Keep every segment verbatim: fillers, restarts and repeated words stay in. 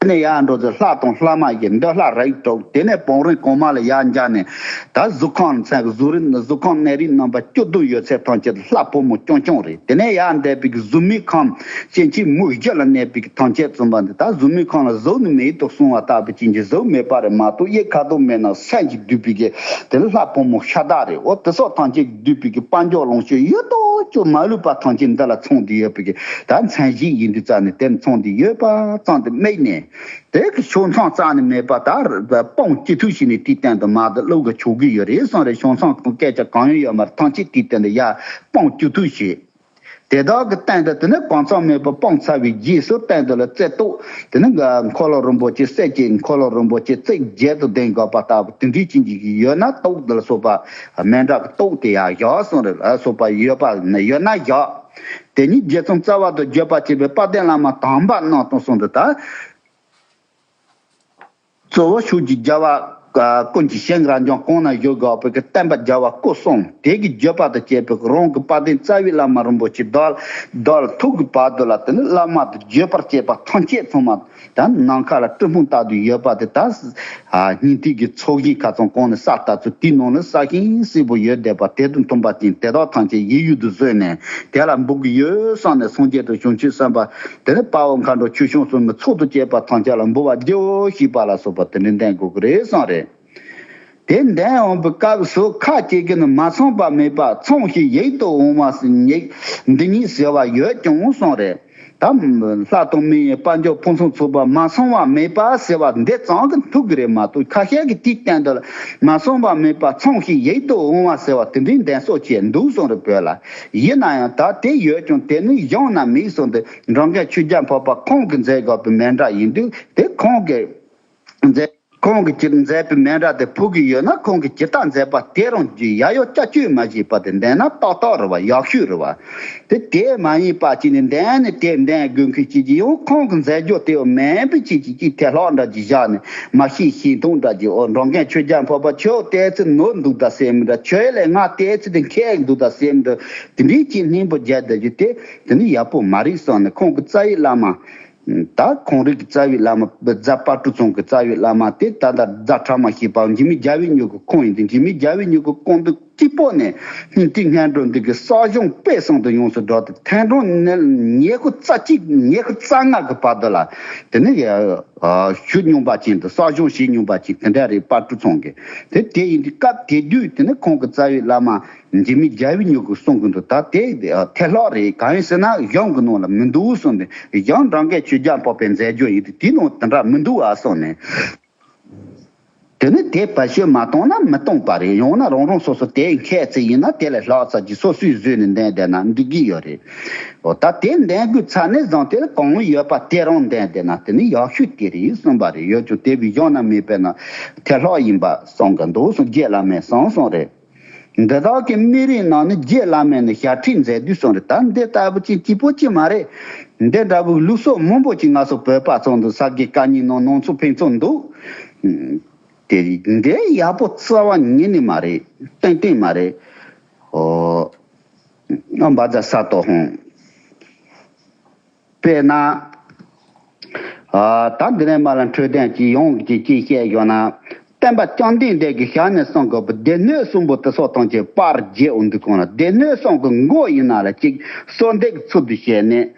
དེ་ནས་ཡར་འགྲོ་ཚེ་ལྷ་དང་ལྷ་མ་ཡིན་འདོད་ལྷ་རིགས་དྲུག་དེ་ནས་བང་རིམ་གོང་མ་ལ་ཡར་འཇགས་ནས་ད་གཟུགས་ཁམས་མཚན་གཟུགས་རིགས་གཟུགས་ཁམས་གནས་རིགས་རྣམ་པ་བཅུ་བདུན་ཡོད་ཚད་ཐམས་ཅད་ལྷ་ཕོ་མོ་རྐྱང་རྐྱང་རེད། དེ་ནས་ཡར་འདས་པའི་གཟུགས་མེད་ཁམས་སྐྱེ་མཆེད་མུ་བཞི་ལ་གནས་པའི་ཐམས་ཅད་བཙུན་པ་འདི་ད་གཟུགས་མེད་ཁམས་ལ་གཟུགས་ནི་མེད་དུ་སོང་བ་ལྟ་བུ་ཅན་གྱི་གཟུགས་མེད་པ་རེད་མ་གཏོགས་གཡས་ཁ་དོག་མེད་ན་སེམས་ཀྱིས་བསྡུས་པའི་གི་དེ་ལྷ་ཕོ་མོ་ཤ་སྟག་རེད། འོ་དེ་སོགས་ཐམས་ཅད་བསྡུས་པའི་གི་དཔལ་འབྱོར་ལོངས་སྤྱོད་ཡོད་དོ་ཅོག་མ་ལུས་པ་ཐམས་ཅད་འདི་ལ་ཚང་སྟེ་ཡོད་པའི་གི་ད་མཚན་གཞི་ཡིན་དུས་ཙང་ནས་དེར་ཚང་སྟེ་ཡོད་པ་ཙང་དེ་དམིགས་ནས། དེ་གི་ཕྱོགས་མཚམས་རྩ་ནས་མེད་པ་ད་སྤང་སྤྱི་མཐུས་ཤིག་ནས་དེའི་སྟེང་དུ་མ་དུ་བླུག་གི་ཆོག་གི་ཡོད་རེད་གསུངས་རེད། ཕྱོགས་མཚམས་སྐད་ཆ་གང་ཡང་ཡོད་མ་རེད། ཐམས་ཅད་དེའི་སྟེང་དུ་ཡ་སྤང་སྤྱི་མཐུས་ཤིག་དེ་དག་གི་སྟེང་དུ་དེ་ནི་གང་ཚང་མེད་པར་སྤང་ཚར་བའི་རྗེས་སུ་སྟེང་དུ་ལ་རྩེ་གཏོགས་དེ་ནི་འཁོར་ལོ་རིན་པོ་ཆེ་གསེར་གྱི་འཁོར་ལོ་རིན་པོ་ཆེ་རྩིབས་བརྒྱད་དུ་ལྡིང་དགོས་པ་ལྟ་བུ་དེ་འདྲའི་ཅན་གྱི་ཡོད་ན་གཏོགས་དེ་ལ་སོགས་པ་མཎྜལ་གྱི་གཏོགས་དེ་ཡང་བཞག་གསུངས་རེད། ལ་སོགས་པ་ཡོད་པ་ཡོད་ན་བཞག་དེ་ཉིད་རྗེ་བཙུན་རྩ་བ་ཏུ་བརྗོད་པར་བྱེད་པའི་དཔལ་ལྡན་བླ་མ་དམ་པ་རྣམས་དང་གསུངས་འདུག་ད། གཙོ་བོ་ཕྱོགས་ཀྱི་རྒྱལ་བ་ཀུན་གྱི་ཞིང་རབ་འབྱམས་གང་ན་བཞུགས་དགོས་པའི་གི་བསྟན་པ་རྒྱལ་བ་སྐུ་གསུམ་དེ་གི་བརྗོད་པ་དང་བཅས་པའི་རང་གི་དཔལ་ལྡན་རྩ་བའི་བླ་མ་རིན་པོ་ཆེ་རྡོར་རྡོར་ཐུག་གི་བར་དུ་ལ་དེ་ནི་བླ་མ་དང་བརྗོད་པར་བྱེད་པ་ཐམས་ཅད་ཚང་མ་ད་ནམ་མཁའ་ལ་སྤྲིན་ཕུང་ལྟ་བུ་ཡོད་པ་དེ་ད་སྙིང་ཐིག་གི་ཚོགས་ཞིང་ཁ་ཚང་གང་ནས་ས་ལྟ་ཚུལ་དེའི་ནང་ནས་ས་ཞིང་སྲིད་པོ་ཡོད་བསྡད་པ་དེ་དང་མཐུན་པ་ཅན་དེ་དག་ཐམས་ཅད་ཡིད་ཡུལ་དུ་བཟོས་ནས་དེ་ལ་འབུལ་གི་ཡོད་བསམ་ནས་སངས་རྒྱས་དང་བྱང་ཆུབ་སེམས་དཔའ། དེ་ནས་དཔའ་བོ་མཁའ་འགྲོ་ཆོས་སྐྱོང་སྲུང་མའི་ཚོགས་དང་བཅས་པ་ཐམས་ཅད་ལ་འབུལ་བ་རྒྱུའོ་ཞེས་པ་ལ་སོགས་པ་དེ་འདྲ་འདོན་དགོས་ཀྱི་རེད་གསུངས་རེད། དེ་འདོན་འོང་པའི་སྐབས་སུ་ཁ་ཅིག་གིས་ནི་མ་ཚངས་པ་མེད་པ་ཚངས་ཤིང་ཡིད་དུ་འོང་བ་ཟེར་ཉིད་འདི་ཉིད་ཟེར་བ་ཡོད་ཀྱང་གསུངས་རེད། ད་ལྷ་དང་མི་ཡི་དཔལ་འབྱོར་ཕུན་སུམ་ཚོགས་པ་མ་ཚང་བ་མེད་པ་ཟེར་བ་འདི་ཙམ་གྱིས་ཐུབ་ཀྱི་རེད་མ་གཏོགས་ཁ་ཤས་ཀྱིས་དེའི་སྟེང་དུ་མ་ཚངས་པ་མེད་པ་ཚངས་ཤིང་ཡིད་དུ་འོང་བ་ཟེར་བ་དེ་འདྲའི་འདོན་སོགས་བྱས་འདུག་གསུངས་རེད་བོད་ལ། ཡིན་ན་ཡང་ད་དེ་ཡོད་ཀྱང་དེ་ནི་གཞུང་ན་མེད་གསུངས་ཏེ་འགྲོ་མགོན་ཆོས་རྒྱལ་འཕགས་པ་ཁོང་གིས་མཛད་དགོས་པའི་མཎྜལ་ཡིན་དུས་དེ་ཁོང་གིས་མཛད་ཁོང་གིས་ཅིག་མཛད་པའི་མཎྜལ་དེ་ཕུལ་གྱི་ཡོད་ན་ཁོང་གིས་ཇི་ལྟར་མཛད་པ་དེ་རང་གི་ཡ་ཡོ་ཅ་ཅོས་མ་བྱས་པ་དེ་འདོན་ན་ཏག་ཏག་རེད་བ། ཡག་ཤོས་རེད་བ། དེ་དེ་མ་ཡིན་པ་ཅིག་ནི་འདོན་ནི་དེ་འདོན་དགོས་མཁན་ཅིག་ཅིག་ཡང་ཁོང་གིས་མཛད་རྒྱུ་དེ་མིན་པའི་ཅིག་ཅིག་ཅིག་ཐལ་ལྷག་འདྲ་ཅིག་བཞག་ནས་མ་ཤེས་ཤེས་མཐོང་འདྲ་ཅིག་འོ་འགྲོ་མགོན་ཆོས་རྒྱལ་འཕགས་པ་ཁྱོད་ལྟས་ཚེ་ནོར་འདུག་ད་ཟེར་མི་འདྲ། ཁྱོད་ལས་ང་ལྟས་ཚེ་དེ་མཁས་འདུག་ད་ཟེར་མི་འདྲ། དེ་འདྲའི་ཅིག་སྙན་པོ་རྒྱག་བསྡད་རྒྱུ་དེ་དེ་ནི་ཡག་པོ་མ་རེད་བསམ་ནས་ཁོང་གི་རྩ་བའི་བླ་མ། ད་ཁོང་རིགས་ཀྱི་རྩ་བའི་བླ་མ་རྫ་དཔལ་སྤྲུལ་ཚང་གི་རྩ་བའི་བླ་མ་དེ་ད་ལྟ་རྫ་ཕྲ་མ་ཞེས་པ་འཇིགས་མེད་རྒྱལ་བའི་མྱུ་གུ་ཁོང་ཡིན་ཏེ་འཇིགས་མེད་རྒྱལ་བའི་མྱུ་གུ་ཁོང་དུ་སྐྱིད་པོ་ནས་སྙིང་ཐིག་སྔོན་འགྲོ་འདི་གི་གསོ་སྦྱོང་དཔེ་བཟང་དུ་ཡོངས་སུ་གྲགས་ཏེ་ཐན་ཀྲུང་ནས་ཉི་ཤུ་རྩ་གཅིག་ཉི་ཤུ་རྩ་ལྔ་གི་བར་དུ་ལ་དེ་ནས་ཞུ་མྱོང་པ་ཅན་དུ་གསོ་སྦྱོང་བྱེད་མྱོང་པ་ཅན་དེ་འདྲ་རེད། དཔལ་སྤྲུལ་ཚང་གི་དེ་དེ་ཡིན་དུས་སྐབས་དེ་དུས་དེ་ནས་ཁོང་གི་རྩ་བའི་བླ་མ། འཇིགས་མེད་རྒྱལ་བའི་མྱུ་གུ་གསུང་གི་འདུག་ད་དེ་ཐལ་ལྷག་རེད། གང་ཡིན་ཟེར་ན་གཞུང་གི་ནང་ལ་མི་འདུག་གསུངས་ཏེ་གཞུང་འགྲོ་མགོན་ཆོས་རྒྱལ་འཕགས་པའི་མཛད་སྤྱོད་ཡིན་ཏེ་དེའི་ནང་དེ་འདྲ་མི་འདུག་ཨ་གསུངས་ནས། དེ་ནི་དེ་བེད་སྤྱོད་མ་བཏང་ན་མི་གཏོང་པ་རེད། ཡང་ན་རང་རང་སོ་སོ་དེ་མཁས་ཚེ་ཡིན་ན་དེ་ལས་ལྷག་ཚར་གྱི་སོ་སོས་བཟོས་ནས་འདོན་བསྡད་ན་འགྲིག་གི་ཡོད་རེད། འོ་ད་དེ་འདོན་དགོས་ཚར་ནས་བཟུང་དེ་ལ་གང་ཡོད་པ་དེ་རང་འདོན་བསྡད་ན་དེ་ནི་ཡག་ཤོས་དེ་རེད་གསུངས་པ་རེད། ཡོད་ཀྱང་དེ་བས་གཞུང་ན་མེད་པས་ན་ཐལ་ལྷག་ཡིན་པ་གསུང་གི་འདུག་གསུངས་རྗེ་བླ་མས་གསུངས་གསུངས་རེད། འདི་དག་གི་དམིགས་རིམ་ནང་ནས་རྗེ་བླ་མས་ནི་ཞལ་ཁྲིད་མཛད་དུས་གསུངས་རེད། ད་འདི་ལྟ་བུ་ཅིག་སྐྱིད་པོ་ཅིག་མ་རེད། འདི་འདྲ་བུ་ལུགས་སྲོལ་མང་པོ་ཅིག་ང་ཚོ་བོད་པ་ཚོ་འདི་ས་དགེ་བཀའ་རྙིང་ནང་ནང་ཚོ་ཕན་ཚུན་འདུག་དེ་འདི་ཡག་པོ་རྩ་བ་ཉིད་ནས་མ་རེད། ཏན་ཏན་མ་རེད། ཨོ། ཨ་འབའ་ཛ་ས་ཏོ་ཧོང་། དཔེར་ན། ཨ་ད་འདི་ནས་མ་ལ་འཕྲོས་དོན་གྱི་ཡོང་གི་ཅིག་བཤད་ཡོད་ན། བསྟན་པ་བཅོམ་ལྡན་འདས་ཀྱི་ཞལ་ནས་གསུང་དགོས་པའི་སྡེ་སྣོད་གསུམ་པོ་དེ་སོགས་ཐམས་ཅད་པར་བརྒྱབ་འོང་དུས་གོང་ལ་སྡེ་སྣོད་གསུམ་གྱི་མགོ་ཡིན་ན་ལ་ཅིག་གསོལ་འདེབས་ཚུལ་དུ་བྱས་ནས།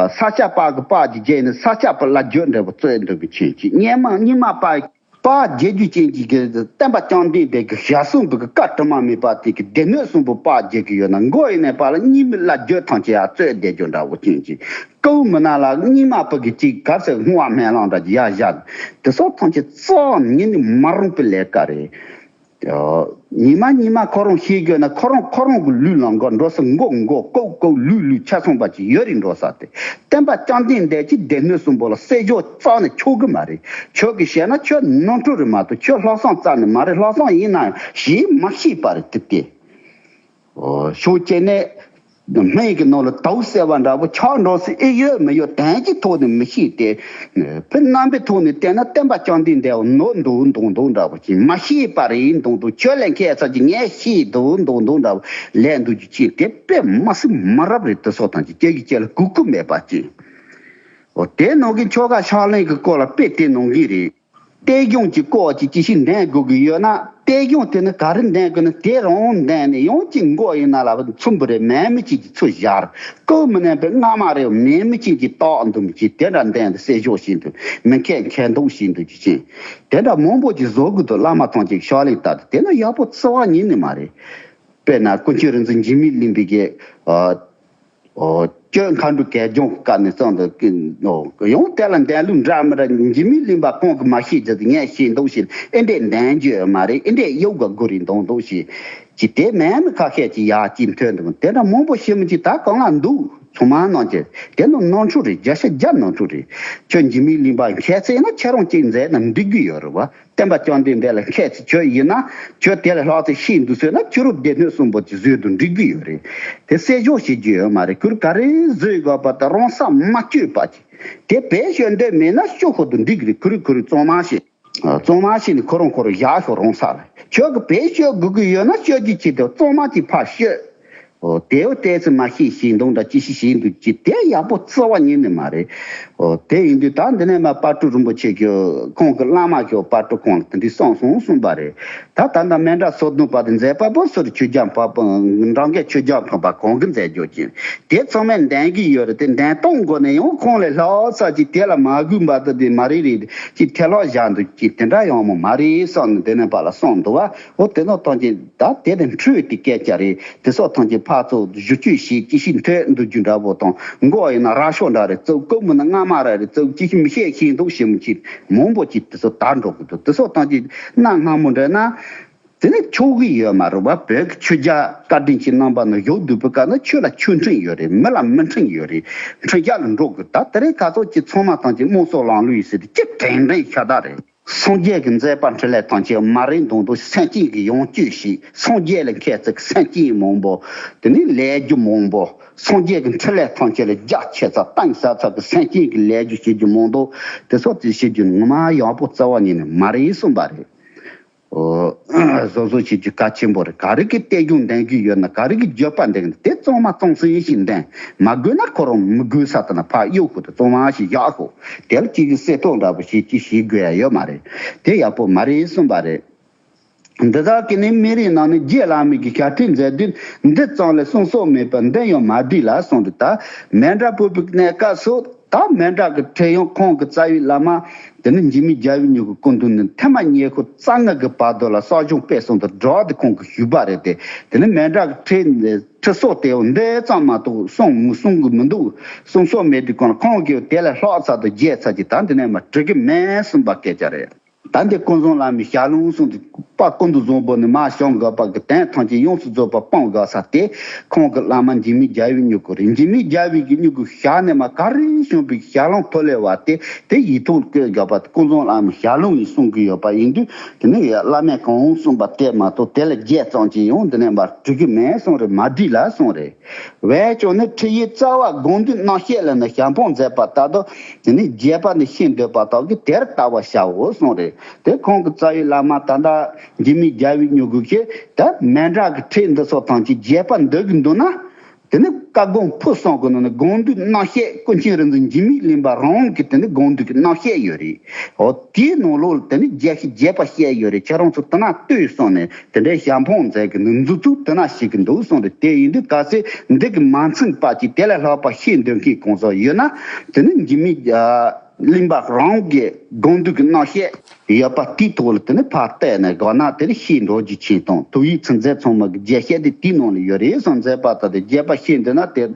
ས་སྐྱ་པ་གི་པར་གྱི་རྗེས་ནས་ས་སྐྱ་པ་བླ་བརྒྱུད་འདྲ་བོ་རྩོད་འདུག་པའི་ཆེན་གྱི་སྙེ་མ་སྙེ་མ་པ། པར་བརྒྱབ་རྒྱུ་ཅན་གྱི་གི་བསྟན་པ་བཅོམ་ལྡན་འདས་ཀྱི་ཞལ་གསུང་གི་བཀའ་དྲི་མ་མེད་པ་དེ་གི་སྡེ་སྣོད་གསུམ་པོ་པར་བརྒྱབ་ཀྱི་ཡོད་ན་མགོ་ཡིན་ནས་པ་ལ་གཉིས་མི་བླ་བརྒྱུད་ཐམས་ཅད་ཡར་རྩོད་བསྡད་རྒྱུ་འདྲ་བོ་ཅན་གྱི་ཀའུ་མི་ན་ལ་གཉིས་མ་པ་གི་གཅིག་གར་ཟེར་སྔོན་བ་སྨོན་ལམ་འདྲ་གྱི་ཡར་བཞག་དེ་སོགས་ཐམས་ཅད་རྩ་བ་ཉིད་ནས་མ་རུང་པའི་ལས་ཀ་རེད། ཉི་མ་ཉི་མ་ཁོ་རང་ཤེས་དགོས་ན་ཁོ་རང་ཁོ་རང་གི་ལུས་ལ་འགོ་འགྲོ་ས་འགོ་འགོ་ཀོ་ཀོ་ལུས་ལུས་ཆ་ཚང་པ་ཅིག་ཡོད་རེད་འགྲོ་ས་དེ། བསྟན་པ་བཅོམ་ལྡན་འདས་ཀྱིས་སྡེ་སྣོད་གསུམ་པོ་ལ་གསལ་བྱེད་རྩ་ནས་ཆོག་གི་མ་རེད། ཆོག་གི་བཤད་ན་ཁྱོད་ནོར་འཁྲུལ་རེད་མ་གཏོགས་ཁྱོད་ལྷག་བསམ་རྩ་ནས་མ་རེད། ལྷག་བསམ་ཡིན་ན་ཡང་ཞེས་མ་ཤེས་པ་རེད་དེ་སྟེ། ཨོ་ཤོག་ཅེ་ནས། སྨན་གྱི་ནང་ལ་དྭུགས་གསལ་བ་འདྲ་བོ་ཆགས་འགྲོ་སྲིད་ཨེ་ཡོད་མི་ཡོད་དོན་གྱི་ཐོག་ནས་མི་ཤེས་ཏེ། ཕར་རྣམ་པའི་ཐོག་ནས་བལྟས་ན་བསྟན་པ་བཅོམ་ལྡན་འདས་འོ་ནོར་འདུག་འདུག་འདུག་འདྲ་བོ་ཅིག་མ་ཤེས་པ་རེད་འདུག་འདུག་ཁྱོད་ལས་མཁས་ཚར་གྱི་ངས་ཤེས་འདུག་འདུག་འདུག་འདྲ་བོ་ལས་འདུག་རྒྱུ་ཅིག་དེ་དཔེ་མ་སྲིད་མ་རབས་རེད། དེ་སོགས་ཐམས་ཅད་སྐྱེ་གི་སྐྱེ་ལ་གུ་གུ་མེད་པ་ཅིག་འོ་དེ་ནང་གི་ཆོ་ག་ཕྱག་ལེན་གྱི་སྐོར་ལ་དཔེ་དེ་ནང་གི་རེད། གཏེར་གཞུང་གི་སྐོར་གྱི་ཅི་ཞིག་འདོན་དགོས་ཀྱི་ཡོད་ན། གཏེར་གཞུང་དེ་ནི་ག་རེ་འདོན་དགོས་ན་དེ་རང་འདོན་ནས་ཡང་གཅིག་མགོ་ཡིན་ན་ལ་ཚུམ་བུ་རེ་མེད་མི་གཅིག་གི་ཚུར་བཞག། ཀོ་མི་ནན་པའི་རྔ་མ་རེ་མེད་མི་གཅིག་གི་རྟགས་འདུམ་གྱི་དེ་འདྲ་འདོན་དུ་གསེར་ཞོ་བཞིན་དུ་མི་མཁས་མཁས་འདུག་བཞིན་དུ་ཅི་ཅིང་། དེ་འདྲ་མང་པོ་ཅིག་བཟོ་དགོས་འདུག་བླ་མ་ཐམས་ཅད་ཕྱག་ལེན་ལྟར་དུ་དེ་ནི་ཡག་པོ་བརྩི་བ་ཉིད་ནས་མ་རེད། དཔེར་ན་ཀུན་མཁྱེན་རིག་འཛིན་འཇིགས་མེད་གླིང་པའི་གི་ཨ། ཨོ། སྤྱོད་མཁའ་འགྲོའི་གད་རྒྱངས་ཀྱི་སྐབས་ནས་བརྩམས་འདུག་ཨོ། ཡང་དེ་ལ་འདོན་ལུགས་འདྲ་མི་འདྲ་འཇིགས་མེད་གླིང་པ་གང་གིས་མ་ཤེས་རྒྱུ་དེ་ངས་ཤེས་འདུག་ཞེས་ཨེ་འདྲས་འདོན་རྒྱུ་ཡོད་མ་རེད། ཨེ་འདྲས་གཡོ་ག་དགོས་རེད་འདུག་འདུག་ཞེས་ཀྱི་དེ་མེད་མི་ཁ་ཤས་ཀྱིས་ཡག་ཅིག་འཐོན་འདུག་དེ་འདྲ་མང་པོ་ཞིག་མི་གཅིག་ད་གང་ལ་འདུག་ཚང་མ་གནང་རྒྱུ་དེ་ནི་ནོར་འཁྲུལ་རེད། བརྒྱ་ཆ་བརྒྱ་ནོར་འཁྲུལ་རེད། ཁྱོད་འཇིགས་མེད་གླིང་པ་མཁས་ཚད་ན་ཁྱེད་རང་གཅིག་མཛད་ན་འགྲིག་གི་ཡོད་རེད་བ། སྟོན་པ་བཅོམ་ལྡན་འདས་ལ་མཁས་ཚེ་ཁྱོད་ཡིན་ན་ཁྱོད་དེ་ལས་ལྷག་ཚེ་ཤེས་འདུག་ཟེར་ན་ཕྱི་རོལ་སྡེ་སྣོད་གསུམ་པོ་ཅིག་བཟོས་དུ་འགྲིག་གི་ཡོད་རེད། དེ་གསལ་བཤད་བྱེད་རྒྱུ་ཡོད་མ་རེད། ཁུར་ག་རེ་བཟོས་དགོས་པ་དང་རང་ས་མ་བཅོས་པ་ཅིག་དེ་བེད་སྤྱོད་འདོད་མེད་ན་སྤྱོད་ཁོ་དུ་འགྲིག་གི་རེད། ཁུར་ཁུར་གཙང་མ་བྱེད། གཙང་མ་བྱེད་ནས་ཁོ་རང་ཁོ་རང་བཞག་ཤོག་རང་ས་ལ། ཁྱོད་ཀྱི་བེད་སྤྱོད་དགོས་ཀྱི་ཡོད་ན་སྤྱོད་རྒྱུ་ཅིག་དང་གཙང་མ་ཅིག་ཕར་བཤོད། ཨོ། དེའོ་ཏོག་ཙམ་མ་ཤེས་ཤེས་འདུག་འདྲ་ཅི་ཞིག་ཤེས་འདུག་ཅི་དེ་ཡག་པོ་བརྩི་བ་ཉིད་ནས་མ་རེད། ཨོ། དེ་ཡིན་དུས་ད་འདི་ནས་མ་དཔལ་སྤྲུལ་རིན་པོ་ཆེ་གི་ཁོང་གི་བླ་མ་གི་དཔལ་སྤྲུལ་ཁོང་ལ་དེ་འདྲའི་གསུངས་སོང་གསུངས་པ་རེད། ད་ད་ལྟ་མཎྜལ་སོ་བདུན་པ་དེ་མཛད་པ་པོ་སུ་རེད། ཆོས་རྒྱལ་འཕགས་པ་འབྲང་རྒྱས་ཆོས་རྒྱལ་འཕགས་པ་ཁོང་གིས་མཛད་རྒྱུ་ཅན་དེ་ཚང་མས་འདོན་གི་ཡོད་རེད། དེ་འདོན་སྟངས་སྒོ་ནས་ཡང་ཁོང་ལས་ལྷག་ས་ཅིག་དེ་ལ་མ་གུས་པ་དེ་དེ་མ་རེད་རེད་ཅིག་ཐལ་བ་བཞག་འདུག་ཅིག་དེ་འདྲ་ཡོང་མོ་མ་རེད་བསམ་ནས་དེ་ནས་པ་ལ་གསུངས་འདུག་བ། ཨོ་དེ་ནོ་ཐང་ཅིག་ད་དེ་དེ་འཁྲུལ་དེ་སྐད་ཆ་རེད། དེ་སོགས་ཐམས་ཅད་ཕར་ཚུར་བསྒྱུར་བཅོས་བྱེད་ཅི་ཞིག་འཐོན་འདུག་རྒྱུ་འདྲ་པོ་དང་མགོ་ཡིན་ན་ར་ཤོ་འདྲ་རེ་བཙུགས། རྐུབ་མིན་ན་རྔ་མ་ར་རེ་བཙུགས། ཅི་ཞིག་མི་ཤེས་ཤེས་འདུག་ཞེས་མི་ཅིག་མང་པོ་ཅིག་དེ་ཚོ་དར་འགྲོ་གི་འདུག་དེ་སོགས་ཐམས་ཅད་གནའ་སྔ་མོ་འདྲ་ན་དེ་ནི་ཆོག་གི་ཡོད་མ་རེད་བ། བོད་ཀྱི་ཆོས་རྒྱལ་བཀའ་དྲིན་ཅན་རྣམ་པ་ནི་བཞུགས་འདུག་པའི་སྐབས་ན་ཆོས་ལ་ཆོས་འཕྲིན་ཡོད་རེད། མི་ལ་མི་འཕྲིན་ཡོད་རེད། འཕྲིན་བརྒྱ་ལ་འགྲོ་དགོས། ད་དེ་རིང་ཁ་སོགས་ཀྱི་ཚང་མ་ཐམས་ཅད་དམངས་སྲོལ་ལམ་ལུགས་ཡིན་ཟེར་ཏེ་ཅི་དྲན་དྲན་ཤ་སྟག་རེད། སངས་རྒྱས་ཀྱི་མཛད་པ་འཕྲིན་ལས་ཐམས་ཅད་མ་རིག་མདོག་མདོག་སེམས་ཅན་གྱི་ཡང་སྤྱོད་ཞིག་སངས་རྒྱས་ལས་མཁས་ཚིག་སེམས་ཅན་མང་པོ། དེ་ནི་ལས་རྒྱུ་མང་པོ། སངས་རྒྱས་ཀྱི་འཕྲིན་ལས་ཐམས་ཅད་ལས་རྒྱ་ཆེ་ཚ་གཏིང་ཟབ་ཚ་གི་སེམས་ཅན་གྱི་ལས་རྒྱུ་བྱེད་རྒྱུ་མང་པོ། དེ་སོགས་དེ་བྱེད་རྒྱུ་ངོ་མ་ཡག་པོ་རྩ་བ་ཉིད་ནས་མ་རེད་གསུངས་པ་རེད། ཨོ། བཟོ་བཟོ་བྱེད་རྒྱུ་གལ་ཆེན་པོ་རེད། ག་རེ་གི་གཏེར་གཞུང་འདོན་གྱི་ཡོད་ན། ག་རེ་གི་བརྗོད་པ་འདོན་གྱི་དེ་གཙང་མ་གཙང་སིང་ཞིག་འདོན། མ་དགོས་ན་ཁོ་རང་མི་དགོས་ས་དེ་ན་ཕར་གཡུག་ཁུ་དེ་གཙང་མ་ཞིག་བཞག་ཤོག་དེ་ལ་གཅིག་གི་གསེར་ཏོག་འདྲ་པོ་ཞིག་ཅིག་བྱེད་དགོས་ཡ་ཡོད་མ་རེད། དེ་ཡག་པོ་མ་རེད་གསུངས་པ་རེད། འདི་དག་གིས་ནི་མི་རིགས་རྣམས་ནི་རྗེ་བླ་མའི་གི་ཞབས་ཁྲིད་མཛད་དུས་འདི་ཙམ་ལས་གསུང་སོགས་མེད་པར་འདི་ཡང་མ་བསྒྲིགས་ལ་གསུངས་ཏེ། ད་མཎྜལ་ཕུལ་བའི་གནས་སྐབས་སུ་ད་མཎྜལ་གྱི་ཁྲིད་ཡང་ཁོང་གི་རྩ་བའི་བླ་མ་དེ་ནི་འཇིགས་མེད་རྒྱལ་བའི་མྱུ་གུ་སྐུ་མདུན་ནས་ཐེངས་མ་ཉེ་ཤོས་རྩ་ལྔ་གི་བར་དུ་ལ་གསོ་སྦྱོང་སྤེལ་གསུམ་དུ་སྒྲོག་སྟེ་ཁོང་གིས་ཞུས་པ་རེད་དེ། དེ་ནི་མཎྜལ་གྱི་ཁྲིད་ཁྲིད་སོགས་དེ་འདི་ཙམ་མ་གཏོགས་གསུང་མི་གསུང་གི་མི་འདུག་གསུང་སོགས་མེད་དུས་གང་ཁོང་གིས་དེ་ལས་ལྷག་ཚར་དུ་རྒྱས་ཚར་གྱི་ད་འདི་ནས་མ་འགྲིག་གི་མེད་གསུངས་པ་སྐད་ཆ་རེད། ད་འདི་ཀུན་བཟང་བླ་མའི་ཞལ་ལུང་གསུངས་ཏེ། དཔལ་ཀུན་ཏུ་བཟང་པོ་ནི་མ་བྱང་དགོས་པ་གི་དོན་ཐམས་ཅད་ཡོངས་སུ་རྫོགས་པ་སྤང་དགོས་ས་དེ་ཁོང་གི་བླ་མ་འཇིགས་མེད་རྒྱལ་བའི་མྱུ་གུ་རེད། འཇིགས་མེད་རྒྱལ་བའི་གི་མྱུ་གུ་ཞལ་ནས་མ་ག་རེ་བྱུང་བའི་ཞལ་ལུང་ཐོག་ལས་བ་དེ་དེ་ཡིག་ཐོག་བཀོད་དགོས་པ་ཀུན་བཟང་བླ་མའི་ཞལ་ལུང་ཡིན་གསུང་གི་ཡོད་པ་ཡིན་དུས། དེ་ནི་བླ་མས་གང་གསུངས་པ་དེ་མ་གཏོགས་དེ་ལས་རྒྱས་ཙམ་ཅིག་ཡང་འདི་ནས་མ་འགྲིག་གི་མེད་གསུངས་རེད། མ་འགྲིག་ལ་གསུངས་རེད། བས་ཀྱང་ནི་ཁྲིད་ཡིག་རྩ་བ་དགོངས་འདུས་རྣམ་བཤད་ལ་ནི་ཞལ་འཕངས་མཛད་པ་ལྟར་དུ། དེ་ནི་རྒྱས་པ་ནི་ཤེས་འདོད་པ་དག་གིས་དེར་བལྟ་བར་བྱའོ་གསུངས་རེད། དེ་ཁོང་གི་རྩ་བའི་བླ་མ་ད་ལྟ་འཇིགས་མེད་རྒྱལ་བའི་མྱུ་གུ་ཁྱེད་ད་མཎྜལ་གྱི་ཁྲིད་འདི་ཚོ་ཐམས་ཅད་རྒྱས་པ་འདོད་ཀྱི་འདུག་ན། དེ་ནི་བཀའ་དགོངས་ཕུར་གསུམ་གྱི་ནང་ནས་དགོངས་འདུས་རྣམ་བཤད་ཀུན་མཁྱེན་རིག་འཛིན་འཇིགས་མེད་གླིང་པ་རང་གི་དེ་ནི་དགོངས་འདུས་ཀྱི་རྣམ་བཤད་ཡོད་རེད། འོ་དེའི་ནང་ལོགས་ལ་དེ་ནི་རྒྱས་ཤིང་རྒྱས་པ་བཤད་ཡོད་རེད། ཁྱེད་རང་ཚོ་དེ་ན་ལྟོས་གསུངས་ནས། དེ་འདྲའི་ཞལ་འཕངས་མཛད་ཀྱི་འདུག་མཛུབ་ཚུགས་དེ་ན་བྱེད་ཀྱི་འདུག་གསུངས་ཏེ། དེ་ཡིན་དུས་གལ་སྲིད་འདི་གི་མ་ཚིམ་པ་ཅིག་དེ་ལས་ལྷག་པ་ཤེས་འདོད་མཁན་གང་ཟག་ཡོད་ན། དེ་ནི་འཇིགས་མེད་གླིང་པ་རང་གི་དགོངས་འདུས་ཀྱི་རྣམ་བཤད་ཡོད་པ་དེའི་ཐོག་ལ་དེ་ནི་ཕར་བལྟས་ནས་དགོངས་ན་དེ་ནི་ཤེས་འགྲོ་རྒྱུ་ཆེན་དང་། ཐུགས་ཡིག་ཚིག་མཛོད་ཚང་མ་གི་རྒྱས་བཤད་དེ་དེའི་ནང་ལ་ཡོད་རེད་གསུངས་མཛད་པ་ལྟར་དུ་རྒྱས་པ་ཤེས་འདོད་ན་དེ།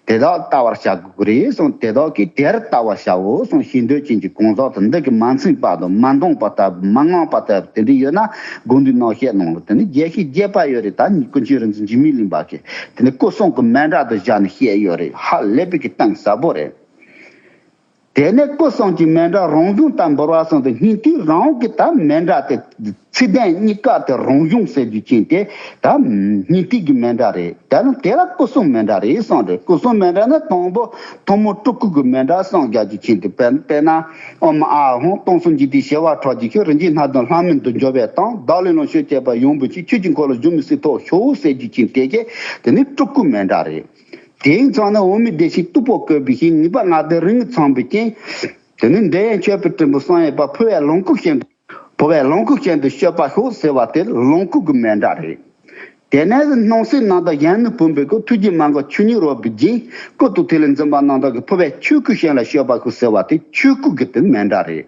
དེ་དག་ལྟ་བར་བྱ་དགོས་རེད་གསུངས། དེ་དག་གིས་དེར་ལྟ་བར་བྱའོ་གསུངས། ཤེས་འདོད་ཅན་གྱི་གང་ཟག་དེ་འདི་གི་མ་ཚིམ་པ་དང་མ་འདང་པ་ལྟ་བུ་མ་ངོམས་པ་ལྟ་བུ་དེ་འདྲ་ཡོད་ན། དགོངས་འདུས་རྣམ་བཤད་ནང་ལ་དེ་ནི་རྒྱས་ཤིང་རྒྱས་པ་ཡོད་རེད། ད་ཀུན་མཁྱེན་རིག་འཛིན་འཇིགས་མེད་གླིང་པ་གིས་དེ་ནི་སྐུ་གསུང་གི་མཎྜལ་དུ་བཞག་ནས་བཤད་ཡོད་རེད། ཧ་ལས་པའི་གི་གཏིང་ཟབ་པོ་རེད། དེ་ནས་སྐུ་གསུང་གི་མཎྜལ་རང་གཞུང་ལྟར་འབུལ་བ་གསུངས་ཏེ། སྙིང་ཐིག་རང་གི་ད་མཎྜལ་དེ། ཚིག་དོན་གཉིས་ཀ་དེ་རང་གཞུང་ཟེར་རྒྱུ་ཅན་དེ་ད་སྙིང་ཐིག་གི་མཎྜལ་རེད། དེ་ནི་དེ་ལ་སྐུ་གསུང་མཎྜལ་རེད་གསུངས་རེད། སྐུ་གསུང་མཎྜལ་ནི་དང་པོ་ཐུན་མོང་སྤྲུལ་སྐུ་གི་མཎྜལ་གསུང་རྒྱག་རྒྱུ་ཅན་དེ། དཔེར་དཔེར་ན། ཨོཾ་ཨཱཿཧཱུྃ་སྟོང་གསུམ་འཇིག་རྟེན་བྱེ་བ་ཕྲག་བརྒྱའི་ཁྱོན། རིན་ཆེན་སྣ་བདུན་ལྷ་མོའི་མདུན་འཇོམས་པའི་དང་། བདག་ལུས་ལོངས་སྤྱོད་བཅས་པ་ཡོངས་བུ་འཁྱུད། ཆོས་ཀྱི་འཁོར་ལོ་སྒྱུ་མའི་གསེར་ཐོག་ཞུགས་ཟེར་རྒྱུ་ཅན་དེ་གས་དེ་ནི་སྤྲུལ་སྐུ་མཎྜལ་རེད། དེའི་མཚམས་ན་འོ་མའི་སྡེ་བཞི་སྟུག་པོ་བཀོད་པའི་ཞིང་ནུས་པ་ལྔ་ལྡན་རིམ་གྱིས་ཚང་བའི་རྐྱེན། དེ་ནི་འདི་ཡང་མཆོད་པའི་སྤྲིན་པོ་བསམ་ཡས་པ་འཕོ་བའི་ལོངས་སྐུ་ཞིང་དུ། འཕོ་བའི་ལོངས་སྐུ་ཞིང་དུ་སྤྱོད་པ་ཤོག་ཟེར་བ་དེ་ལོངས་སྐུ་གི་མཎྜལ་རེད། དེ་ནས་སྣང་སྲིད་རྣམ་དག་གཞོན་ནུ་བུམ་པའི་སྐུ། ཐུགས་རྗེ་མ་འགགས་ཆོས་ཉིད་རོལ་པའི་རྗེས། སྐུ་སྟོང་ཐིག་ལེ་འཛིན་པ་རྣམ་དག་གི། འཕོ་བའི་ཆོས་སྐུ་ཞིང་ལ་སྤྱོད་པ་ཤོག་ཟེར་བ་དེ་ཆོས་སྐུ་གི་དེ་མཎྜལ་རེད།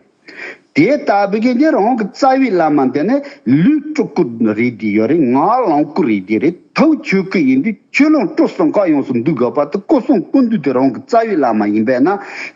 དེ་ལྟ་བུའི་གི་རང་གི་རྩ་བའི་བླ་མ་འདི་ནི་ལུས་སྤྲུལ་སྐུ་རེད་དེ་ཡོད་རེད། ངག་ལོངས་སྐུ་རེད་དེ་རེད། ཐུགས་ཆོས་སྐུ་ཡིན་དུས་ཆོས་ལོངས་སྤྲུལ་གསུམ་ཀ་ཡོངས་སུ་འདུས་དགོས་པ་དེ་སྐུ་གསུང་སྐུ་མདུན་དེ་རང་གི་རྩ་བའི་བླ་མ་ཡིན་པས་ན།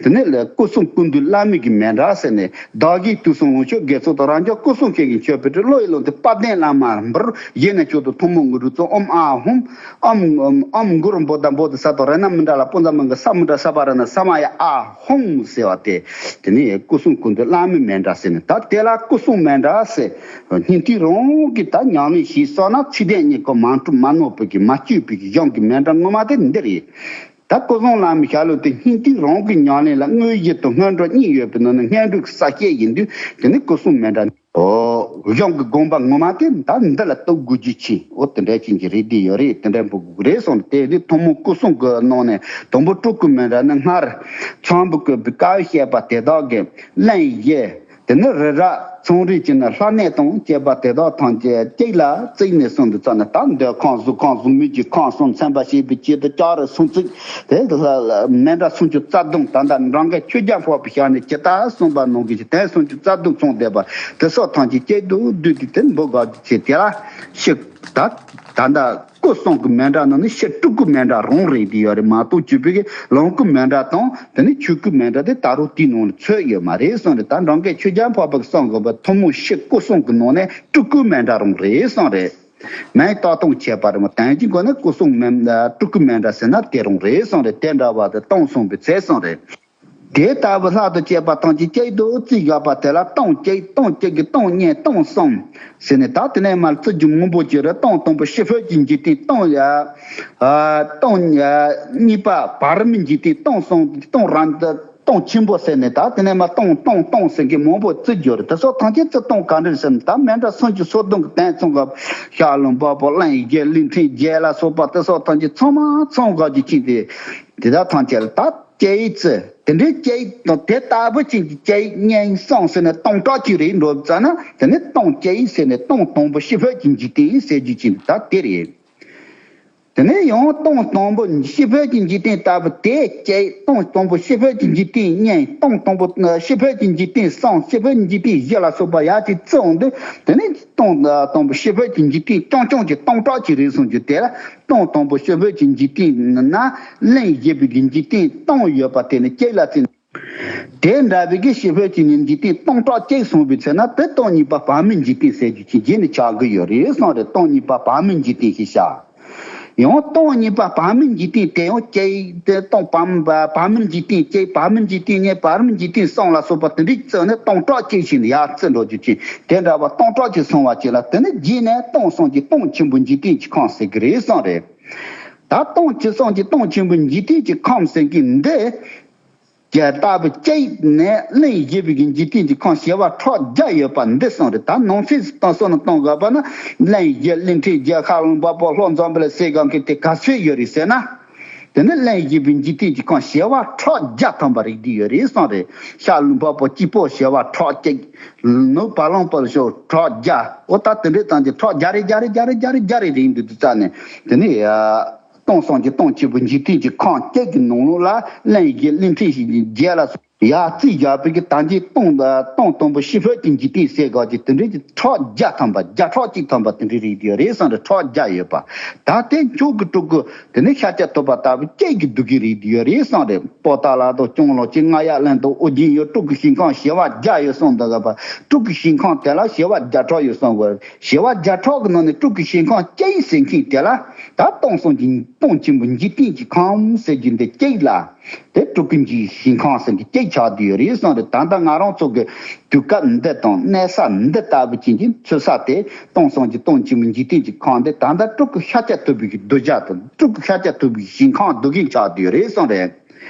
དེ་ནི་ལས་སྐུ་གསུང་སྐུ་མདུན་བླ་མའི་གི་མཎྜལ་ཟེར་ནས། བདག་གིས་དུས་གསུམ་ལོངས་སྤྱོད་དགེ་ཚོགས་དང་། རང་རྒྱལ་སྐུ་གསུང་ཐིག་ལེ་མཆོད་པའི་སྤྲིན། བློ་ཡི་ལོངས་སྤྱོད་དཔལ་ལྡན་བླ་མར་འབུལ། ཡེ་ནས་མཆོག་ཏུ་ཐུན་མོང་དངོས་གྲུབ་སྩོལ། ཨོཾ་ཨཱཿཧཱུྃ། ཨོཾ་ཨོཾ་གུ་རུ་བོ་དྷ་བོ་དྷི་ས་ཏྭ། རཏྣ་མཎྜལ་པུཾ་ཛ་མ་ག་ས་མུ་དྲ་ས་པ་རཏྣ་ས་མ་ཡ་ཨཱཿཧཱུྃ་ཟེར་བ་དེ། དེ་ནི་སྐུ་གསུང་སྐུ་མདུན་བླ་མའི་མཎྜལ་ཟེར་ནས། ད་དེ་ལ་སྐུ་གསུང་མཎྜལ་ཟེར། སྙིང་ཐིག་རང་གིས་ད་ཉམས་ལེན་བྱས་སོང་ན། ཚིག་དོན་གཉིས་ཀ་མ་འཁྲུལ་མ་ནོར་བའི་གི་མ་བཅོས་པའི་གི་གཞུང་གི་མཎྜལ་ངོ་མ་དེ་འདི་རེད། ད་སྐུ་གསུང་བླ་མའི་ཞལ་ལུང་དེ་སྙིང་ཐིག་རང་གི་ཉམས་ལེན་ལ་དངོས་གཞི་དང་སྔོན་འགྲོ་གཉིས་ཡོད་པའི་ནང་ནས་སྔོན་འགྲོའི་གསལ་བཤད་ཡིན་དུས། དེ་ནི་སྐུ་གསུང་མཎྜལ། ཨོ། གཞུང་གི་དགོངས་པ་ངོ་མ་དེ་ད་འདི་ལ་གཏུག་དགོས་རྒྱུ་ཆེ། ཨོ། དེ་འདྲ་ཅན་གྱི་རེད་དེ་ཡོད་རེད། དེ་འདྲ་འབུལ་དགོས་རེད་གསུངས། དེ་དུས་ཐུན་མོང་སྐུ་གསུང་གི་ནང་ནས་དང་པོ་སྤྲུལ་སྐུ་མཎྜལ་ནི། སྔར་ཚོམ་བུ་བཀོད་པའི་བཀའ་བཤད་པ་དེ་དག་གི་གླེང་གཞི། དེ་ནི་རི་རབ་ཚོམ་རིམ་གྱི་ནི་ལྷ་གནས་དང་བཅས་པ་དེ་དག་ཐམས་ཅད་གཅིག་ལ་བརྩིས་ནས་གསུངས་འདུག་ཙ་ན། ད་འདོད་ཁམས་གཟུགས་ཁམས་གཟུགས་མེད་ཀྱི་ཁམས་གསུམ་ཚིམ་པར་བྱེད་པའི་ཆེད་དུ་ལྕགས་རི་སུམ་བརྩེགས་དེ་ལ་མཎྜལ་སུམ་ཅུ་རྩ་བདུན། ད་ལྟ་འབྲང་གི་ཆོས་རྒྱལ་འཕགས་པའི་ཞལ་ནས་ཇི་ལྟར་གསུངས་པ་ནང་བཞིན་གྱི་དོན་སུམ་ཅུ་རྩ་བདུན་ཚང་བསྡད་པ་དེ་སོགས་ཐམས་ཅད་གཅིག་ཏུ་བསྡུས་ཏེ་དེ་འབུལ་དགོས་ཀྱི་ཆེད། དེ་ལ་ཕྱི་ད་ད་ལྟ་སྐུ་གསུང་གི་མཎྜལ་ནང་ནས་ཕྱི་སྤྲུལ་སྐུ་མཎྜལ་རང་རེད་དེ་ཡོད་རེད་མ་གཏོགས། བཅོས་པའི་གི་ལོངས་སྐུ་མཎྜལ་དང་དེ་ནས་ཆོས་སྐུ་མཎྜལ་དེ་ད་རུང་དེའི་ནང་ལ་ཚུད་ཡོད་མ་རེད་གསུངས་རེད། ད་འབྲང་གི་ཆོས་རྒྱལ་འཕགས་པ་གསུངས་དགོས་པ་ཐུན་མོང་ཕྱི་སྐུ་གསུང་གི་ནང་ནས་སྤྲུལ་སྐུ་མཎྜལ་རང་རེད་གསུངས་རེད། མིང་བཏགས་སྟངས་ཁྱད་པར་རེད་མ། དོན་གྱི་སྒོ་ནས་སྐུ་གསུང་མཎྜལ་སྤྲུལ་སྐུ་མཎྜལ་ཟེར་ན་དེ་རང་རེད་གསུངས་རེད། དེ་འདྲ་བ་དེ་སྟོང་གསུངས་པའི་ཚེ་གསུངས་རེད། དེ་ལྟ་བུ་ལྷ་དང་བཅས་པ་ཐམས་ཅད་གཅིག་ཏུ་བརྩིས་བཞག་པ་དེ་ལ་སྟོང་གཅིག་སྟོང་གཅིག་གི་སྟོང་གཉིས་སྟོང་གསུམ་ཟེར་ནས། ད་དེ་ནས་མར་བརྩི་རྒྱུ་མང་པོ་ཅིག་རེད། སྟོང་དང་པོ་ཤེས་འཕོས་ཀྱི་འཇིག་རྟེན། སྟོང་ཡ་ཨ་སྟོང་ཡ་གཉིས་པ་བར་མའི་འཇིག་རྟེན། སྟོང་གསུམ་སྟོང་རང་སྟོང་ཆེན་པོ་ཟེར་ནས། ད་དེ་ནས་མར་སྟོང་སྟོང་སྟོང་ཟེར་མཁན་མང་པོ་བརྩི་རྒྱུ་རེད། དེ་སོགས་ཐམས་ཅད་བརྩི་སྟངས་ག་འདྲ་ཟེར་ན། ད་མཎྜལ་སུམ་ཅུ་སོ་བདུན་གྱི་དོན་ཚང་ག་ཤར་ལྷོ་འཕགས་པ་གླིང་བཞི་ལུས་ཕྲན་བརྒྱད་ལ་སོགས་པ་དེ་སོགས་ཐམས་ཅད་ཚང་མ་ཚང་ག་རྒྱུ་ཅན་དེ། དེ་དག་ཐམས་ཅད་ལ་ད་གཅིག་བརྩི། དེ་འདྲའི་གཅིག་དང་དེ་ལྟ་བུ་ཅན་གྱི་གཅིག་གཉིས་གསུམ་ཟེར་ནས་སྟོང་ཕྲག་གཅིག་རེ་འགྲོ་ཙ་ན། དེ་ནི་སྟོང་གཅིག་ཟེར་ནས་སྟོང་དང་པོ་ཤེས་འཕོས་ཀྱི་འཇིག་རྟེན་ཟེར་རྒྱུ་ཅན་ད་དེ་རེད། དེ་ནས་ཡང་སྟོང་དང་པོ་ཤེས་འཕོས་ཀྱི་འཇིག་རྟེན་ལྟ་བུ་དེ་གཅིག་སྟོང་དང་པོ་ཤེས་འཕོས་ཀྱི་འཇིག་རྟེན་གཉིས། སྟོང་དང་པོ་ཤེས་འཕོས་ཀྱི་འཇིག་རྟེན་གསུམ། ཤེས་འཕོས་འཇིག་རྟེན་བཞི་ལ་སོགས་པ་ཡར་གཅིག་བརྩི་འོང་དུས། དེ་ནི་སྟོང་དང་པོ་ཤེས་འཕོས་ཀྱི་འཇིག་རྟེན་རྐྱང་རྐྱང་གི་སྟོང་ཕྲག་གཅིག་རེད་གསུངས་རྒྱུ་དེ་ལ། སྟོང་དང་པོ་ཤེས་འཕོས་ཀྱི་འཇིག་རྟེན་ན་གླིང་བཞི་པའི་གི་འཇིག་རྟེན་སྟོང་ཡོད་པ་དེ་ནི་གཅིག་ལ་བརྩིས། དེ་འདྲ་བའི་གི་ཤེས་འཕོས་ཀྱི་འཇིག་རྟེན་སྟོང་ཕྲག་གཅིག་གསུངས་པའི་ཚེ་ན། དེ་སྟོང་གཉིས་པ་བར་མའི་འཇིག་རྟེན་ཟེར་རྒྱུ་ཅན་རྗེས་ནས་ཆགས་ཀྱི་ཡོད་རེད་གསུངས་རེད། སྟོང་གཉིས་པ་བར་མའི་འཇིག་རྟེན་ཞེས་བྱ། ཡང་སྟོང་གཉིས་པ་བར་མའི་འཇིག་རྟེན་དེ་ཡང་གཅིག་དེ་སྟོང་བར་བར་མའི་འཇིག་རྟེན་གཅིག་བར་མའི་འཇིག་རྟེན་གཉིས། བར་མའི་འཇིག་རྟེན་གསུམ་ལ་སོགས་པ་དེ་འདྲའི་བརྩིས་ནས་སྟོང་ཕྲག་གཅིག་བྱས་ནས་ཡར་བརྩི་འགྲོ་རྒྱུ་ཅན། དེ་འདྲ་བ་སྟོང་ཕྲག་གཅིག་སོང་བ་ཅིག་ལ། དེ་ནི་རྗེས་ནས་སྟོང་གསུམ་གྱི་སྟོང་ཆེན་པོའི་འཇིག་རྟེན་གྱི་ཁམས་ཟེར་གྱི་རེད་གསུངས་རེད། ད་སྟོང་གཅིག་གསུམ་གྱི་སྟོང་ཆེན་པོའི་འཇིག་རྟེན་གྱི་ཁམས་ཟེར་གྱི་འདི། ཇི་ལྟ་བུ་གཅིག་ནས་གླིང་བཞི་པའི་གི་འཇིག་རྟེན་གྱི་ཁམས་བྱེ་བ་ཕྲག་བརྒྱ་ཡོད་པ་འདི་གསུངས་རེད། ད་ནང་གསེས་སུ་བཏང་སོ་ན་གཏོང་དགོས་པ་ན། གླིང་བཞི་གླིང་ཕྲན་བརྒྱད་ཤར་ལྷོ་འཕགས་པོ་ལྷོ་འཛམ་བུ་གླིང་ཟེར་གང་གི་དེ་ག་ཚོད་ཡོད་རེད་ཟེར་ན། དེ་ནི་གླིང་བཞི་པའི་འཇིག་རྟེན་གྱི་ཁམས་བྱེ་བ་ཕྲག་བརྒྱ་ཐམ་པ་རེད་དེ་ཡོད་རེད་གསུངས་རེད། ཤར་ལྷོ་འཕགས་པོ་སྐྱིད་པོ་བྱེ་བ་ཕྲག་གཅིག་ནུབ་བ་ལང་པོ་ཤོ་ཕྲག་བརྒྱ། འོ་ད་དེ་འདྲའི་སྟངས་ཀྱི་ཕྲག་བརྒྱ་རེ་བརྒྱ་རེ་བརྒྱ་རེ་བརྒྱ་རེ་བརྒྱ་རེ་རེད་འདུག་དུས་ཙ་ནས། དེ་ནི་ཡ། སྟོང་གསུམ་གྱི་སྟོང་ཆེན་པོའི་འཇིག་རྟེན་གྱི་ཁམས་གཅིག་གི་ནང་ལོགས་ལ་གླིང་བཞི་གླིང་ཕྲན་བཞི་བརྒྱད་ལ་སོགས་ཡར་བརྩིས་བཞག་པའི་གི་ད་གིན་སྟོང་དང་སྟོང་དང་པོ་ཤེས་འཕོས་ཀྱི་འཇིག་རྟེན་ཟེར་ག་གི་དེ་འདྲའི་གི་ཕྲག་བརྒྱ་ཐམ་པ་བརྒྱ་ཕྲག་གཅིག་ཐམ་པ་དེ་འདྲའི་རིགས་དེ་ཡོད་རེད་གསུངས་རེད། ཕྲག་བརྒྱ་ཡོད་པ། ད་དེ་མཆོག་གི་སྤྲུལ་སྐུ་དེ་ནི་ཤཱཀྱ་ཐུབ་པ་ལྟ་བུ་གཅིག་གི་འདུ་གི་རིགས་དེ་ཡོད་རེད་གསུངས་རེད། པོ་ཏ་ལ་དང་སྐྱོང་ལོ་ཅི་རྔ་ཡབ་གླིང་དང་ཨོ་རྒྱན་ཡུལ་སྤྲུལ་སྐུ་ཞིང་ཁམས་བྱེ་བ་བརྒྱ་ཡོད་གསུངས་འདུག་ག་པ། སྤྲུལ་སྐུ་ཞིང་ཁམས་དེ་ལ་བྱེ་བ་བརྒྱ་ཕྲག་ཡོད་གསུངས་དགོས། བྱེ་བ་བརྒྱ་ཕྲག་གི་ནང་ནས་སྤྲུལ་སྐུ་ཞིང་ཁམས་གཅིག་ཟེར་མཁན་དེ་ལ། ད་སྟོང་གསུམ་གྱི་སྟོང་ཆེན་པོའི་འཇིག་རྟེན་གྱི་ཁམས་ཟེར་རྒྱུ་འདི་གཅིག་ལ། དེ་སྤྲུལ་སྐུ་འཇིག་ཞིང་ཁམས་ཟེར་གྱི་གཅིག་ཆགས་བསྡད་ཡོད་རེད་གསུངས་རེད། ད་ལྟ་ང་རང་ཚོ་གི་དུས་སྐབས་འདི་དང་གནས་ས་འདི་ལྟ་བུ་ཅན་གྱི་ཚུད་ས་དེ། སྟོང་གསུམ་གྱི་སྟོང་ཆེན་པོའི་འཇིག་རྟེན་གྱི་ཁམས་འདི་ད་ལྟ་སྤྲུལ་སྐུ་ཤཱཀྱ་ཐུབ་པའི་གི་གདུལ་བྱ་དང་སྤྲུལ་སྐུ་ཤཱཀྱ་ཐུབ་པའི་ཞིང་ཁམས་འདུ་མཁན་ཆགས་བསྡད་ཡོད་རེད་གསུངས་རེད།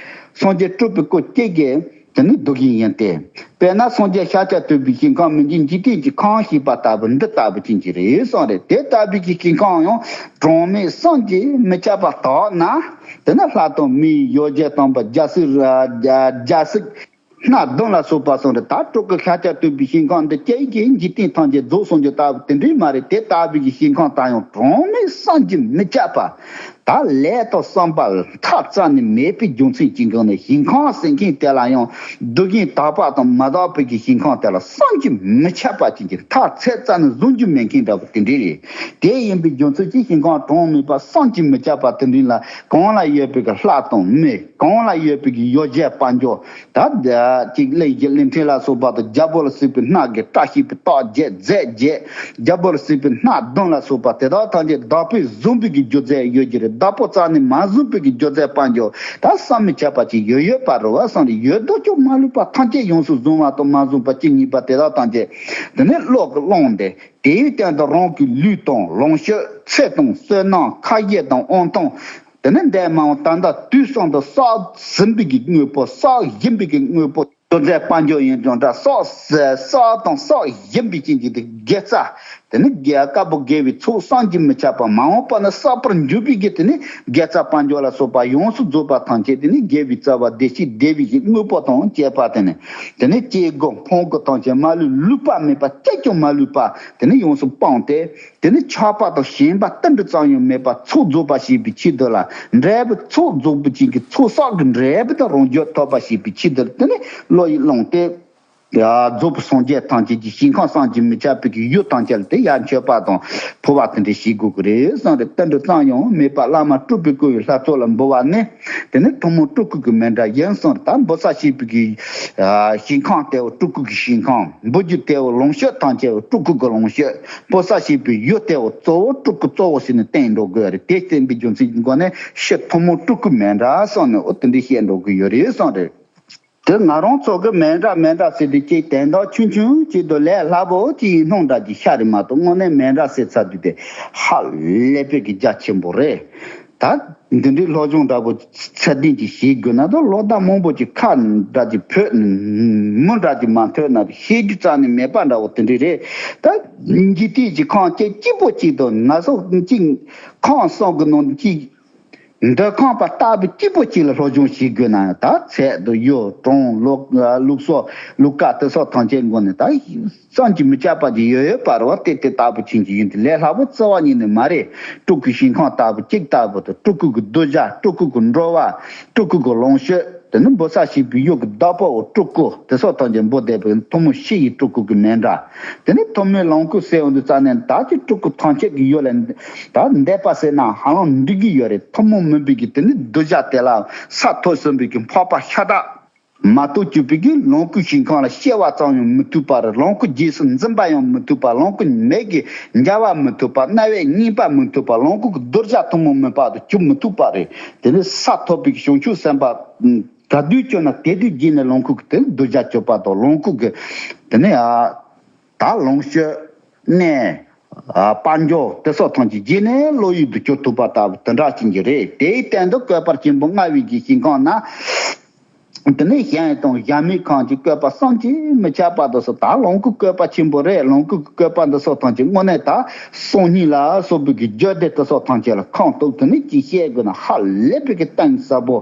སངས་རྒྱས་སྤྲུལ་པའི་སྐུ་གཅིག་གིས། དེ་ནི་སྡུག་བཞིན་ཡིན་ཏེ། དཔེར་ན་སངས་རྒྱས་ཤཱཀྱ་ཐུབ་པའི་ཞིང་ཁམས་མི་མཇེད་འཇིག་རྟེན་གྱི་ཁམས་ཞེས་པ་ལྟ་བུ་འདི་ལྟ་བུ་ཅན་གྱི་རེད་གསུངས་རེད། དེ་ལྟ་བུའི་གི་ཞིང་ཁམས་ཡང་གྲངས་མེད་བསམ་གྱིས་མི་ཁྱབ་པ་དག་ན། དེ་ནི་ལྷ་དང་མིའི་ཡོ་བྱད་དམ་པ་རྒྱལ་སྲིད་རྒྱལ་སྲིད་སྣ་བདུན་ལ་སོགས་པ་གསུངས་རེད། ད་སྤྲུལ་སྐུ་ཤཱཀྱ་ཐུབ་པའི་ཞིང་ཁམས་འདི་སྐྱེ་གི་འཇིག་རྟེན་ཐམས་ཅད་རྫོགས་སོང་རྒྱུ་ལྟ་བུ་དེ་འདྲའི་མ་རེད། དེ་ལྟ་བུའི་གི་ཞིང་ཁམས་ད་ཡང་གྲངས་མེད་བསམ་གྱིས་མི་ཁྱབ་པ། ད་ལས་དང་བསམ་པ་མཐའ་རྩ་ནས་མེད་པའི་རྒྱུ་མཚན་གྱི་སྒང་ནས་ཞིང་ཁམས་ཟེར་མཁན་དེ་ལ་ཡང་སྡུག་བཞིན་དག་པ་དང་མ་དག་པའི་གི་ཞིང་ཁམས་དེ་ལ་བསམ་གྱིས་མི་ཁྱབ་པ་ཅན་གྱི་མཐའ་ཚད་རྩ་ནས་བཟུང་རྒྱུ་མེད་མཁན་འདྲ་བོ་དེ་འདྲ་རེད། དེ་ཡིན་པའི་རྒྱུ་མཚན་གྱིས་ཞིང་ཁམས་གྲངས་མེད་པ་བསམ་གྱིས་མི་ཁྱབ་པ་དེ་འདྲ་ལ་གང་ལ་ཡོད་པའི་གི་ལྷ་དང་མི། གང་ལ་ཡོད་པའི་གི་ཡོ་བྱད་དཔལ་འབྱོར། ད་ཅིག་གླིང་གི་གླིང་ཕྲན་ལ་སོགས་པ་དང་རྒྱལ་པོ་ལ་སོགས་པའི་སྣ་བརྒྱད། བཀྲ་ཤིས་པའི་རྟགས་བརྒྱད། རྫས་བརྒྱད། རྒྱལ་པོ་ལ་སོགས་པའི་སྣ་བདུན་ལ་སོགས་པ་དེ་དག་ཐམས་ཅད་བདག་པོས་བཟུང་བའི་གི་རྒྱུ་རྫས་ཡོད་ཀྱི་རེད། བདག་པོ་རྩ་ནས་མ་བཟུང་བའི་གི་རྒྱུ་རྫས་དཔལ་འབྱོར་ད་བསམ་མི་ཁྱབ་པ་ཅིག་ཡོད་ཡོད་པ་རེད་བ་བསམ་རེད། ཡོད་དོ་ཅོག་མ་ལུས་པ་ཐམས་ཅད་ཡོངས་སུ་བཟུང་བ་དང་མ་བཟུང་བ་གཅིག་གཉིས་པ་དེ་དག་ཐམས་ཅད་དེ་ནས་བློ་གི་རློམ་སྟེ། དེའི་སྟེང་དུ་རང་གི་ལུས་དང་ལོངས་སྤྱོད། ཚེ་དང་བསོད་ནམས། ཁ་ཞེ་དང་དབང་ཐང་། དེ་ནས་འདས་མ་འོངས་ད་ལྟ་དུས་གསུམ་དུ་བསགས་ཟིན་པའི་གི་དངོས་པོ། བསགས་བཞིན་པའི་གི་དངོས་པོ། རྡོ་རྗེ་དཔལ་འབྱོར་ཡིན་ཀྱང་འདྲ། བསགས་བསགས་དང་བསགས་བཞིན་པའི་ཅན་གྱི་དེ་དགེ་རྩ། དེ་ནི་དཀར་པོ་དགེ་བའི་ཚོགས་བསམ་གྱིས་མི་ཁྱབ་པ། མ་འོངས་པ་ན་བསགས་པར་འགྱུར་བའི་གི་དེ་ནི་དགེ་རྩ་དཔལ་འབྱོར་ལ་སོགས་པ་ཡོངས་སུ་རྫོགས་པ་ཐམས་ཅད་དེ་ནི་དགེ་བའི་རྩ་བ་བདེ་གཤེགས་སྡེ་པའི་གི་དངོས་པོ་དང་བཅས་པ་དེ་ནི། དེ་ནི་སྐྱེ་དགུ་ཕུང་དགུ་ཐམས་ཅད་མ་ལུས་ལུས་པ་མེད་པ་གཅིག་ཀྱང་མ་ལུས་པ་དེ་ནི་ཡོངས་སུ་སྤངས་ཏེ། དེ་ནི་ཆགས་པ་དང་ཞེན་པ་ཏིལ་འབྲུ་ཙམ་ཡང་མེད་པར་ཚོགས་རྫོགས་པ་བྱེད་པའི་ཆེད་དུ་ལ། འབྲས་བུ་ཚོགས་རྫོགས་པ་ཅན་གྱི་ཚོགས་བསགས་ཀྱི་འབྲས་བུ་དང་རང་རྒྱུད་ཐོབ་པ་བྱེད་པའི་ཆེད་དུ་ལ་དེ་ནི་བློ་ཡིས་བླངས་ཏེ། རྫོགས་པའི་སངས་རྒྱས་ཐམས་ཅད་ཀྱི་ཞིང་ཁམས་བསམ་གྱིས་མི་ཁྱབ་པའི་གི་ཡུལ་ཐམས་ཅད་ལ་དེ་ཡར་མཆོད་པ་དང་འབུལ་བ་དེ་འདྲ་བྱེད་དགོས་ཀྱི་རེད་གསུངས་རེད། ཏིལ་འབྲུ་ཙམ་ཡང་མེད་པར་བླ་མ་སྤྲུལ་པའི་སྐུ་ཡི་ལྷ་ཚོགས་ལ་འབུལ་བ་ནི། དེ་ནི་ཐུན་མོང་སྤྲུལ་སྐུ་གི་མཎྜལ་ཡིན་གསུངས་རེད། ད་འབུལ་ས་བྱེད་པའི་གི་ཞིང་ཁམས་དེའོ་སྤྲུལ་སྐུ་གི་ཞིང་ཁམས། འབུལ་རྒྱུ་དེའོ་ལོངས་སྤྱོད་ཐམས་ཅད་སྤྲུལ་སྐུ་གི་ལོངས་སྤྱོད། འབུལ་ས་བྱེད་པའི་ཡུལ་དེའོ་གཙོ་བོ་སྤྲུལ་སྐུ་གཙོ་བོ་ཟེར་ནས་བསྟན་འགྲོ་དགོས་རེད། དེ་བསྟན་པའི་རྒྱུ་མཚན་གྱི་སྒོ་ནས་ཕྱི་ཐུན་མོང་སྤྲུལ་སྐུ་མཎྜལ་གསུངས་ནས་འོ་དེ་འདྲ་བཤད་འགྲོ་གི་ཡོད་རེད་གསུངས་རེད། དེ་ང་རང་ཚོ་གི་མཎྜལ་མཎྜལ་ཟེར་དུས་ཅིག་དོན་དག་ཆུང་ཆུང་ཅིག་ཏུ་ལས་སླ་པོ་ཅིག་ཡིན་སྣང་འདྲ་ཅིག་ཤར་རེད་མ་གཏོགས་དངོས་གནས་མཎྜལ་ཟེར་ཚར་དུས་དེ་ཧ་ལས་པའི་གི་རྒྱ་ཆེན་པོ་རེད། ད་འདི་འདྲའི་སློབ་སྦྱོང་འདྲ་པོ་ཚད་ལྡན་ཅིག་བྱེད་དགོས་ན་ད་ལོ་ཟླ་མང་པོ་ཅིག་ཁ་འདྲ་ཅིག་བོད་མུ་འདྲ་ཅིག་མ་ཐོས་ན་ཤེས་རྒྱུ་རྩ་ནས་མེད་པ་འདྲ་པོ་དེ་འདྲ་རེད། ད་འཇིག་རྟེན་གྱི་ཁམས་ཅིག་གཅིག་པོ་ཅིག་ཏུ་ན་སོ་ཅིག་ཁམས་གསུམ་གི་ནང་ཅིག་འདོད་ཁམས་པ་ལྟ་བུ་སྐྱིད་པོ་གཅིག་ལ་སློབ་སྦྱོང་བྱེད་དགོས་ན་ཡང་ད་ཚད་དུ་གཡོ་གྲོང་ལུགས་ལུགས་སྲོལ་ལུགས་ཀ་དེ་སོགས་ཐམས་ཅད་མགོ་ནས་ད་བསམ་གྱིས་མི་ཁྱབ་པ་ཅིག་ཡོད་ཡོད་པ་རེད་བ། དེ་དེ་ལྟ་བུ་ཕྱིན་གྱི་ཡིན་དེ་ལས་སླ་པོ་རྩ་བ་ཉིད་ནས་མ་རེད། སྤྲུལ་སྐུའི་ཞིང་ཁམས་ལྟ་བུ་གཅིག་ལྟ་བུ་དང་སྤྲུལ་སྐུ་གི་གདུལ་བྱ་སྤྲུལ་སྐུ་གི་འགྲོ་བ་སྤྲུལ་སྐུ་གི་ལོངས་སྤྱོད། དེ་ནི་འབུལ་ས་བྱེད་པའི་ཡུལ་གྱི་བདག་པོ་འོ་སྤྲུལ་སྐུ་དེ་སོགས་ཐམས་ཅད་འབུལ་བསྡད་པའི་ཐུན་མོང་ཕྱི་ཡི་སྤྲུལ་སྐུ་གི་མཎྜལ། དེ་ནི་ཐུན་མོང་ལོངས་སྐུ་ཟེར་འོང་དུས་རྩ་ནས་ད་ཅི་སྤྲུལ་སྐུ་ཐམས་ཅད་ཀྱི་ཡུལ་ལ་ད་འདས་པ་ཟེར་ན་ཧ་ལམ་འགྲིག་གི་ཡོད་རེད། ཐུན་མོང་མིན་པའི་གི་དེ་ནི་གདུལ་བྱ་དེ་ལ་ས་ཐོབ་ཟིན་པའི་གི་འཕགས་པ་ཤ་སྟག་མ་གཏོགས་གྱུར་པའི་གི་ལོངས་སྐུའི་ཞིང་ཁམས་ལ་སྐྱེ་བ་ཙམ་ཡང་མི་ཐུབ་པ་རེད། ལོངས་སྐུ་རྗེས་སུ་འཛིན་པ་ཡང་མི་ཐུབ་པ། ལོངས་སྐུ་མེད་ཀྱི་མཇལ་བ་མི་ཐུབ་པ། རྣ་བས་སྙན་པ་མི་ཐུབ་པ། ལོངས་སྐུ་གི་གདུལ་བྱ་ཐུན་མོང་མིན་པ་དུ་གྱུར་མི་ཐུབ་པ་རེད། དེ་ནི་ས་ཐོབ་པའི་གི་བྱང་ཆུབ་སེམས་དཔའ། ག་དུས་སྐྱོ་ན་དེ་དུས་རྗེས་ནས་ལོངས་སྐུ་གི་དེ་ནི་གདུལ་བྱ་གྱུར་པ་དང་ལོངས་སྐུ་གི་དེ་ནི་ཨ་ད་ལོངས་སྤྱོད་གནས་ཨ་དཔལ་འབྱོར་དེ་སོགས་ཐམས་ཅད་རྗེས་ནས་བློ་ཡུལ་དུ་གྱུར་ཐུབ་པ་ལྟ་བུ་དེ་འདྲ་ཅན་གྱི་རེད། དེའི་སྟེང་དུ་བཀོད་པ་ཆེན་པོ་ལྔ་བའི་གི་ཞིང་ཁམས་ན། དེ་ནས་གཞན་དང་གཞལ་མེད་ཁམས་ཀྱི་བཀོད་པ་བསམ་གྱིས་མི་ཁྱབ་པ་དེ་སོགས་ད་ལོངས་སྐུ་བཀོད་པ་ཆེན་པོ་རེད། ལོངས་སྐུ་གི་བཀོད་པ་འདི་སོགས་ཐམས་ཅད་དངོས་གནས་ད་སང་ཉིན་ལ་སོགས་པའི་གི་རྒྱུད་སྡེ་དེ་སོགས་ཐམས་ཅད་ལ་ཁོང་སྟོབས་དེ་ནི་ཅི་བཤད་དགོས་ན་ཧ་ལས་པའི་གི་གཏིང་ཟབ་པོ་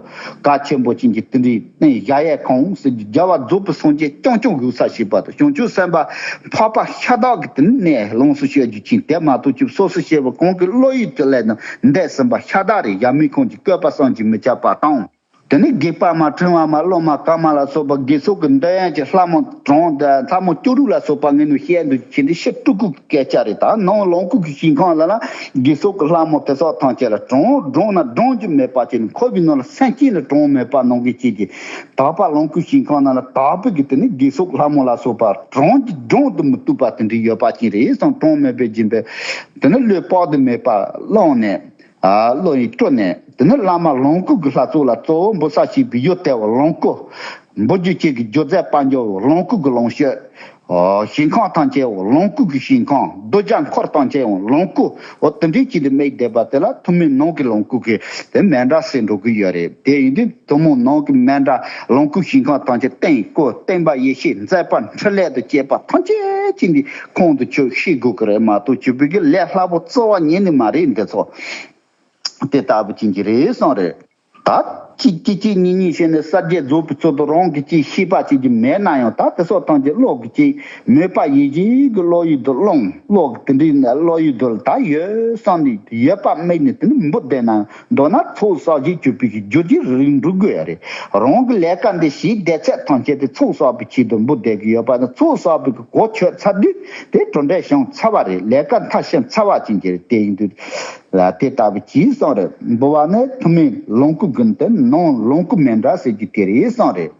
གལ་ཆེན་པོ་ཅན་གྱི་དེ་འདྲའི་གནས་གཞལ་ཡས་ཁང་ཟེར་རྒྱུ་རྒྱལ་བ་རྫོགས་པའི་སངས་རྒྱས་རྐྱང་རྐྱང་དགོས་ས་ཞེས་པ་དང་བྱང་ཆུབ་སེམས་དཔའ་འཕགས་པ་ཤ་སྟག་གི་དེ་ནི་གནས་ལོངས་སུ་སྤྱོད་རྒྱུ་ཅན་དེ་མ་གཏོགས་ཀྱི་སོ་སོ་སྐྱེ་བོ་གང་གི་བློ་ཡུལ་དུ་སླེབས་ན་འདས་ཟིན་པ་ཤ་སྟག་རེད། གཞལ་མེད་ཁང་གི་བཀོད་པ་བསམ་གྱིས་མི་ཁྱབ་པ་དང་། དེ་ནས་སྒེག་པ་མ་ཕྲེང་བ་མ་སློབ་མ་དཀར་མ་ལ་སོགས་པ་དགེ་ཚོགས་ཀྱི་འདོད་ཡོན་གྱི་ལྷ་མོ་གྲངས་ལྷ་མོ་བཅུ་དྲུག་ལ་སོགས་པ་ངས་ནུ་བཤད་འདུག་ཕྱིན་ཏེ་ཕྱི་སྤྲུལ་སྐུ་གི་སྐད་ཆ་རེད། ད་ནང་ལོངས་སྐུ་གི་ཞིང་ཁམས་ལ་ལ་དགེ་ཚོགས་ཀྱི་ལྷ་མོ་དེ་སོགས་ཐམས་ཅད་ལ་གྲངས་བགྲངས་ན་བགྲང་རྒྱུ་མེད་པ་བྱས་ནས་འཁོར་བའི་ནང་ལ་སེམས་ཅན་ལ་གྲངས་མེད་པ་གནང་གི་བྱས་ཏེ་དག་པ་ལོངས་སྐུའི་ཞིང་ཁམས་ནང་ལ་དག་པའི་གི་དེ་ནས་དགེ་ཚོགས་ལྷ་མོ་ལ་སོགས་པ་གྲངས་ཀྱིས་བགྲང་དུ་མི་བཏུབ་པ་དེ་འདྲ་ཡོད་པ་ཅིག་རེད་གསུངས། གྲངས་མེད་པའི་སྦྱིན་པས་དེ་ནས་བློས་དཔག་ཏུ་མེད་པ་བླངས་ནས། ཨ་བློ་ཡིས་སྤྲུལ་ནས་དེ་ནི་བླ་མ་ལོངས་སྐུ་གི་ལྷ་ཚོགས་ལ་གཙོ་བོ་འབུལ་ས་བྱེད་པའི་ཡུལ་དེ་བ་ལོངས་སྐུ། འབུལ་རྒྱུ་གཅིག་གི་རྒྱུ་རྫས་དཔལ་འབྱོར་བ་ལོངས་སྐུ་གི་ལོངས་སྤྱོད། ཞིང་ཁམས་ཐམས་ཅད་འོ་ལོངས་སྐུ་གི་ཞིང་ཁམས། གདུལ་བྱ་འཁོར་ཐམས་ཅད་འོ་ལོངས་སྐུ་འོ་དེ་འདྲའི་ཅིག་ཏུ་དམིགས་བསྡད་པ་དེ་ལ་ཐུན་མིན་ནང་གི་ལོངས་སྐུ་གི་དེ་མཎྜལ་ཟེར་འགྲོ་གི་ཡོད་རེད། དེ་ཡིན་དུས་ཐུན་མོང་ནང་གི་མཎྜལ་ལོངས་སྐུ་ཞིང་ཁམས་ཐམས་ཅད་སྟེང་སྐུ་སྟོན་པ་ཡེ་ཤེས་མཛད་པ་འཕྲིན་ལས་དང་བཅས་པ་ཐམས་ཅད་ཅིག་འདི་ཁོང་དུ་ཆུད་ཤེས་དགོས་ཀྱི་རེད་མ་གཏོགས་ཆུད་པའི་གི་ལས་སླ་པོ་རྩ་བ་ཉིད་ནས་མ་རེད། འདི་ཚོ་དེ་ལྟ་བུ་ཅན་གྱི་རེད་གསུངས་རེད། ད་གཅིག་གཅིག་གཅིག་གཉིས་གཉིས་བྱས་ནས་གསལ་བརྗོད་རྫོགས་པའི་ཚུལ་དུ་རང་གིས་ཅིག་ཤེས་པ་ཅིག་ཀྱང་མེད་ན་ཡང་། ད་དེ་སོགས་ཐམས་ཅད་བློ་གིས་ཅིག་མོས་པ་ཡིད་བཞིན་གྱི་བློ་ཡུལ་དུ་བླངས། བློ་གིས་དེ་འདྲའི་བློ་ཡུལ་དུ་ད་ཡོད་བསམ་ནས་ཡོད་པ་དམིགས་ནས་དེ་ནི་འབུད་བསྡད་ན་མདོར་ན་ཚོགས་བསགས་ཤིང་གྱུར་པའི་རྒྱུ་ཅིག་རིགས་འགྲོ་དགོས་རེད། རང་གི་ལས་ཀ་འདི་བྱས་བསྡད་ཚད་ཐམས་ཅད་དེ་ཚོགས་བསགས་པའི་ཆེད་དུ་འབུད་བསྡད་ཀྱི་ཡོད་པ་ནི་ཚོགས་བསགས་པའི་གོ་ཆོད་ཚར་དུས་དེ་གྲུབ་འབྲས་བྱུང་ཚར་བ་རེད། ལས་ཀ་མཐར་ཕྱིན་ཚར་བ་ཅན་གྱི་རེད། དེ་ཡིན་དུས། ལ་དེ་ལྟ་བུ་ཅིག་གསུངས་རེད། འབུལ་བ་ནི་ཐུན་མིན་ལོངས་སྐུ་གི་དེ་ནང་ལོངས་སྐུ་མཎྜལ་ཟེར་རྒྱུ་དེ་རེད་གསུངས་རེད།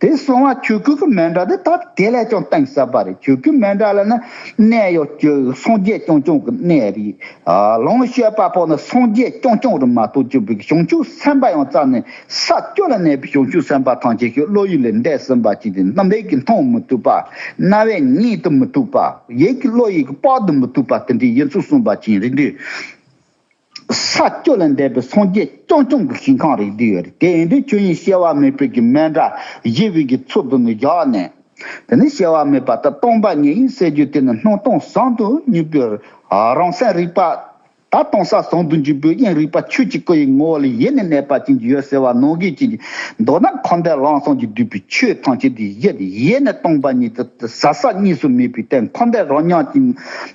དེ་གསང་བ་ཆོས་སྐུ་གི་མཎྜལ་དེ་ད་དེ་ལས་ཀྱང་གཏིང་ཟབ་པ་རེད། ཆོས་སྐུ་མཎྜལ་ལ་ནི་གནས་ཡོད་ཀྱི་སངས་རྒྱས་རྐྱང་རྐྱང་གི་གནས་རེད། ཨ་ལོངས་སྤྱོད་པ་པོ་ནི་སངས་རྒྱས་རྐྱང་རྐྱང་རེད་མ་གཏོགས་ཅིག་པའི་བྱང་ཆུབ་སེམས་དཔའ་ཡང་རྩ་ནས་ས་བཅུ་ལ་གནས་པའི་བྱང་ཆུབ་སེམས་དཔའ་ཐམས་ཅད་ཀྱི་བློ་ཡུལ་ལས་འདས་ཟིན་པ་ཅིག་དེ་རྣམ་པས་ཀྱིས་མཐོང་མི་ཐུབ་པ། རྣ་བས་ཉན་དུ་མི་ཐུབ་པ། ཡིད་ཀྱི་བློ་ཡིས་ཀྱིས་དཔག་ཏུ་མི་ཐུབ་པ་དེ་འདྲའི་ཡིན་ཚུལ་གསུངས་པ་ཅིག་རེད་འདུག་ས་བཅུ་ལ་འདས་པའི་སངས་རྒྱས་རྐྱང་རྐྱང་གི་ཞིང་ཁམས་རེད་འདུག་ཡོད་རེད། དེ་ཡིན་དུས་ཆོས་ཉིད་སྐྱེ་བ་མེད་པའི་གི་མཎྜལ་བཞེས་པའི་གི་ཚུལ་དུ་ནི་བཞག་ནས། དེ་ནི་སྐྱེ་བ་མེད་པ་ལྟར་སྟོང་པ་ཉིད་ཡིན་ཟེར་རྒྱུ་དེ་ནི་སྣང་སྟོང་ཟུང་དུ་འཇུག་པའི་རང་སེམས་རིག་པ། ད་སྟོང་ས་ཟུང་དུ་འཇུག་པའི་དབྱིངས་རིག་པ་ཆོས་ཀྱི་སྐུ་ཡི་ངོ་བོ་ལ་ཡེ་ནས་གནས་པ་ཅན་གྱི་ཡོད་ཟེར་བ་ནང་བཞིན་གྱི་མདོར་ན་འཁོར་འདས་ལམ་གསུམ་གྱིས་བསྡུས་པའི་ཆོས་ཐམས་ཅད་དེ་ཡེ་ཡེ་ནས་སྟོང་པ་ཉིད་དུ་ཟད་ས་གཉིས་སུ་མེད་པའི་དོན། འཁོར་འདས་རང་མཉམ་གྱི་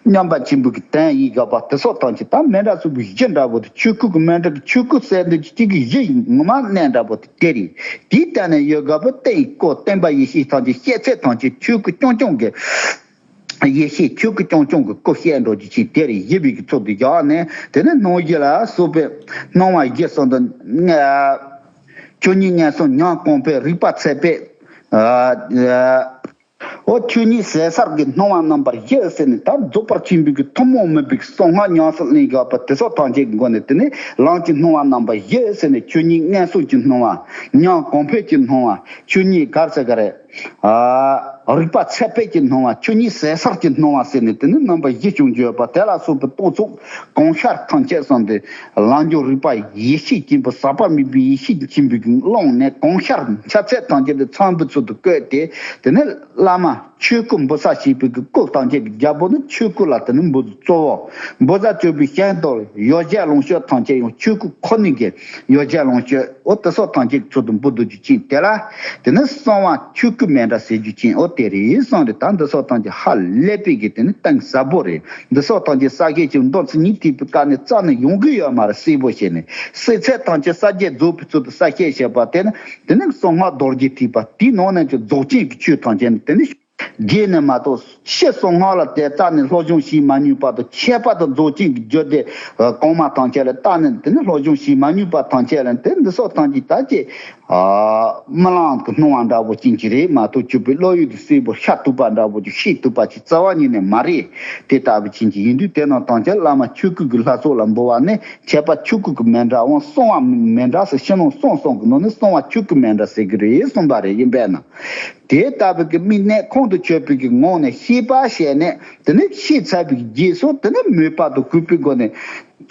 མཉམ་པ་ཆེན་པོའི་གི་དོན་ཡིན་དགོས་པ་དེ་སོགས་ཐམས་ཅད་ད་མཎྜལ་ཚུལ་གྱི་གཞི་འདྲ་པོ་དེ་ཆོས་སྐུ་གི་མཎྜལ་གྱི་ཆོས་སྐུ་ཟེར་འདི་གཅིག་གི་གཞི་ཡིན་ངོ་མ་གནས་འདྲ་པོ་དེ་དེ་རེད། དེའི་སྟེང་ནས་ཡོད་དགོས་པ་སྟེང་སྐུ་སྟོན་པ་ཡེ་ཤེས་ཐམས་ཅད་ཤེས་ཚད་ཐམས་ཅད་ཆོས་སྐུ་རྐྱང་རྐྱང་གི་ཡེ་ཤེས་ཆོས་སྐུ་རྐྱང་རྐྱང་གི་སྐུ་བཤད་འགྲོ་རྒྱུ་ཅིག་དེ་རེད། བཞེས་པའི་གི་ཚུལ་དུ་བཞག་ནས་དེ་ནས་སྣང་བཞི་ལ་སོགས་པའི་སྣང་བ་བཞི་གསུམ་དུ་ཆོས་ཉིད་ངན་སོང་ཉམས་གོང་འཕེལ་རིག་པ་ཚད་པས། འོ་ཆོས་ཉིད་ཟད་སར་གྱི་སྣང་བ་རྣམ་པ་བཞི་ཟེར་ནས་ད་རྫོགས་པར་ཆེན་པོའི་གི་ཐུན་མོང་མིན་པའི་གསང་སྔགས་ཉམས་སུ་ལེན་དགོས་པ་དེ་སོགས་ཐམས་ཅད་ཀྱི་སྒོ་ནས་དེ་ནས་ལམ་གྱི་སྣང་བ་རྣམ་པ་བཞི་ཟེར་ནས་ཆོས་ཉིད་ངན་སོང་གི་སྣང་བ། ཉམས་གོང་འཕེལ་གྱི་སྣང་བ། ཆོས་ཉིད་ག་རེ་ཟེར་ག་རེད། རིག་པ་ཚད་ཕེབས་ཀྱི་སྣང་བ། ཆོས་ཉིད་ཟད་སར་གྱི་སྣང་བ་ཟེར་ནས་དེ་ནི་རྣམ་པ་བཞི་བྱུང་རྒྱུ་ཡོད་པ་དེ་ལ་སོགས་པའི་རྟོག་ཚོགས་གང་ཤར་ཐམས་ཅད་སོང་སྟེ་ལམ་སྦྱོར་རིག་པ་ཡེ་ཤེས་ཆེན་པོ་ཟག་པ་མེད་པའི་ཡེ་ཤེས་ཆེན་པོའི་ཀློང་ནས་གང་ཤར་འཆར་ཚད་ཐམས་ཅད་དེ་ཚངས་པའི་ཚུལ་དུ་བཀོད་དེ་དེ་ནི་བླ་མ་ཆོས་སྐུ་འབུལ་ས་བྱེད་པའི་གི་སྐུ་ཐམས་ཅད་ཀྱི་རྒྱལ་པོ་ནི་ཆོས་སྐུ་ལ་དེ་ནི་འབུལ་གཙོ་བོ་འབུལ་ས་བཅོས་པའི་ཞིང་དུ་ཡོ་བྱད་ལོངས་སྤྱོད་ཐམས་ཅད་ཡང་ཆོས་སྐུ་ཁོ་ནི་གི་ཡོ་བྱད་ལོངས་སྤྱོད། འོ་དེ་སོགས་ཐམས་ཅད་ཚུལ་དུ་འབུལ་དུ་རྒྱུ་ཅན་དེ་ལ། དེ་ནི་གསང་བ་ཆོས་སྐུ་མཎྜལ་ཟེར་རྒྱུ་ཅན། འོ་དེ་རེད་གསུངས་རེད། ད་འདི་སོགས་ཐམས་ཅད་ཧ་ལས་པའི་གི་དེ་ནི་གཏིང་ཟབ་པོ་རེད། འདི་སོགས་ཐམས་ཅད་གསལ་བཤད་ཀྱི་མདོ་མཚན་ཉིད་ཐེག་པའི་སྐབས་ནས་རྩ་ནས་ཡོང་གི་ཡོད་མ་རེད། གསལ་པོ་བྱས་ནས་གསལ་ཚད་ཐམས་ཅད་གསལ་བྱེད་རྫོགས་པའི་ཚུལ་དུ་གསལ་བཤད་བྱས་པ་དེ་ནི་དེ་ནི་གསང་སྔགས་རྡོ་རྗེ་ཐེག་པ་དེའི་ནང་ནས་ཀྱི་རྫོགས་ཆེན་གྱི་ཆོས་ཐམས་ཅད་ནི་དེ་ནི། རྗེས་ནས་མ་གཏོགས་ཕྱི་གསང་སྔགས་ལ་དེ་རྩ་ནས་སློབ་སྦྱོང་བྱས་མ་མྱོང་བར་དུ་ཁྱད་པར་དུ་རྫོགས་ཆེན་གྱི་རྒྱུད་སྡེ་གོང་མ་ཐམས་ཅད་ལ་རྩ་ནས་དེ་ནི་སློབ་སྦྱོང་བྱས་མ་མྱོང་བ་ཐམས་ཅད་ལ་དེ་འདི་སོགས་ཐམས་ཅད་ད་ཅི་རྨི་ལམ་གྱི་སྣང་བ་འདྲ་བོ་ཅན་གྱི་རེད་མ་གཏོགས་ཆོས་པའི་བློ་ཡུལ་དུ་གསལ་པོ་ཤར་ཐུབ་པ་འདྲ་བོ་ཅིག་ཤེས་ཐུབ་པ་ཅིག་རྩ་བ་ཉིད་ནས་མ་རེད། དེ་ལྟ་བུ་ཅན་གྱི་ཡིན་དུས་དེ་རྣམས་ཐམས་ཅད་བླ་མ་ཆོས་སྐུ་གི་ལྷ་ཚོགས་ལ་འབུལ་བ་ནི་ཁྱད་པར་ཆོས་སྐུ་གི་མཎྜལ་འོང་གསང་བ་མཎྜལ་ཟེར་ཕྱི་ནང་གསང་གསུམ་གྱི་ནང་ནས་གསང་བ་ཆོས་སྐུ་མཎྜལ་ཟེར་གྱི་རེད་གསུངས་པ་རེད། ཡིན་པས་ན། དེ་ལྟ་བུའི་གི་དམིགས་གནད་ཁོང་དུ་ཆུད་པའི་གི་ངང་ནས་ཤེས་པ་བྱས་ནས་དེ་ནས་ཤེས་ཚར་བའི་གི་རྗེས་སུ་དེ་ནས་མོས་པ་དང་གུས་པའི་སྒོ་ནས་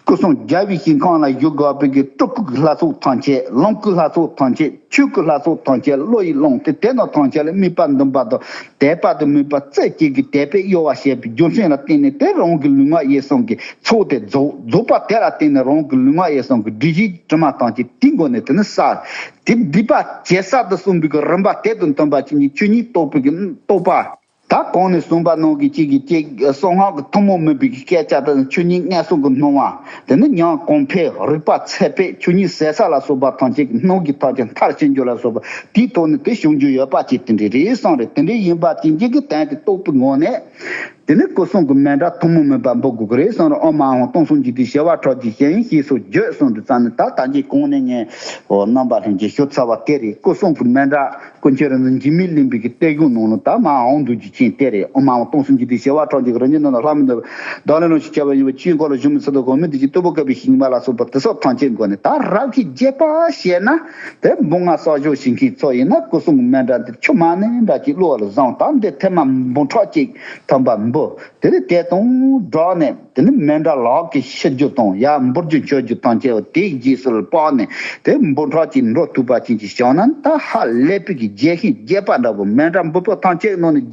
སྐུ་གསུམ་རྒྱལ་བའི་ཞིང་ཁམས་ལ་བཞུགས་དགོས་པའི་གི་སྤྲུལ་སྐུ་གི་ལྷ་ཚོགས་ཐམས་ཅད་ལོངས་སྐུ་ལྷ་ཚོགས་ཐམས་ཅད་ཆོས་སྐུ་ལྷ་ཚོགས་ཐམས་ཅད་བློ་ཡིས་བླངས་ཏེ་དེ་རྣམས་ཐམས་ཅད་ལ་དམིགས་པ་འདུན་པ་དང་དད་པ་དང་མོས་པ་རྩེ་གཅིག་གིས་དད་པས་གཡོ་བ་བྱས་པའི་རྒྱུ་མཚན་ལ་བརྟེན་ནས་དེ་རང་གི་ལུས་ངག་ཡིད་གསུམ་གྱི་ཚོགས་དེ་རྫོགས། རྫོགས་པ་དེ་ལ་བརྟེན་ནས་རང་གི་ལུས་ངག་ཡིད་གསུམ་གྱི་སྒྲིབ་གཞིའི་དྲི་མ་ཐམས་ཅད་དེའི་སྒོ་ནས་དེ་ནི་བསལ། དེ་སྒྲིབ་པ་ཇེ་བསལ་དུ་སོང་བའི་གི་རིམ་པ་དེ་དང་མཐུན་པ་ཅིག་ནི་ཆོས་ཉིད་རྟོགས་པའི་གི་རྟོགས་པ། ད་གོང་ནས་གསུངས་པ་ནང་གི་གཅིག་གི་གཅིག་གསང་སྔགས་ཀྱི་ཐུན་མོང་མིན་པའི་གི་སྐད་ཆ་དང་ཆོས་ཉིད་ངན་སོང་གི་སྣང་བ། དེ་ནི་ཉམས་གོང་འཕེལ་རིག་པ་ཚད་ཕེབས་ཆོས་ཉིད་ཟད་ས་ལ་སོགས་པ་ཐམས་ཅད་ཀྱི་སྣང་གི་ཐག་ཆོད་མཐར་ཕྱིན་རྒྱུ་ལ་སོགས་པ་དེའི་ཐོག་ནས་དེ་བྱུང་རྒྱུ་ཡོད་པ་ཅིག་དེ་འདྲ་རེད་གསུངས་རེད། དེ་འདྲ་ཡིན་པ་ཅིག་གཅིག་གི་དོན་དེ་རྟོགས་པའི་ངང་ནས། དེ་ནས་སྐུ་གསུང་གི་མཎྜལ་ཐུན་མོང་མིན་པ་འབུལ་དགོས་ཀྱི་རེད་གསུངས་རེད། ཨོཾ་ཨཱཿཧཱུྃ་སྟོང་གསུམ་འཇིག་རྟེན་ཞི་བ་ཁྲག་གི་ཞལ་ཡིན་ཞེས་སོགས་བརྗོད་གསུངས་དུས་ཙམ་ནས། ད་ད་གིན་གོང་ནས་ངས་ཨོ་རྣམ་པ་ལྷན་རྒྱས་ཞུ་ཚར་བ་དེ་རེད། སྐུ་གསུང་གི་མཎྜལ་ཀུན་མཁྱེན་རིག་འཛིན་འཇིགས་མེད་གླིང་པའི་གི་གཏེར་གཞུང་ནང་ལ་ད་མར་འོང་དུས་ཀྱི་ཆེན་དེ་རེད། ཨོཾ་ཨཱཿཧཱུྃ་སྟོང་གསུམ་འཇིག་རྟེན་ཞི་བ་ཁྲག་གི་རིག་འཛིན་རྣམས་ལ་ལྷ་མིན་འདས་པའི་བདག་ལས་སློང་ཞེས་བྱ་བ་ཡིན་པ། ཆོས་འཁོར་ལ་བཞུགས་མི་ཚུལ་དང་གོང་མའི་དེ་བཞིན་ཏུ་བོ་བཀབ་པའི་ཞིང་ཁམས་ལ་སོགས་པ་དེ་སོགས་ཐམས་ཅད་མགོ་ནས། ད་རབ་ཀྱི་རྒྱས་པ་བཤད་ན། དེ་འབུམ་ལྔ་གསག་སྦྱོར་བྱེད་མཁན་ཚོ་ཡིན་ན་སྐུ་གསུང་གི་མཎྜལ་འདི་ཆུ་མ་ནིང་འདྲ་ཅིག་བླུགས་ལ་བཟང་། ད་འདི་ཐེངས་མ་འབུམ་ཕྲག་གཅིག་ཐམ་པ་འབུལ། དེ་ནས་དེ་དང་སྦྲགས་ནས་དེ་ནས་མཎྜལ་ལག་གི་ཕྱི་རྒྱུ་དང་ཡར་འབུར་རྒྱུ་མཆོད་རྒྱུ་ཐམས་ཅད་དེའི་རྗེས་སུ་དཔག་ནས་དེ་འབུམ་ཕྲག་གཅིག་འགྲོ་ཐུབ་པ་ཅན་ཅིག་བྱུང་ན། ད་ཧ་ལས་པའི་གི་རྒྱས་ཤིང་རྒྱས་པ་འདྲ་བོ། མཎྜལ་འབུལ་ཕོད་ཐམས་ཅད་ནང་ནས།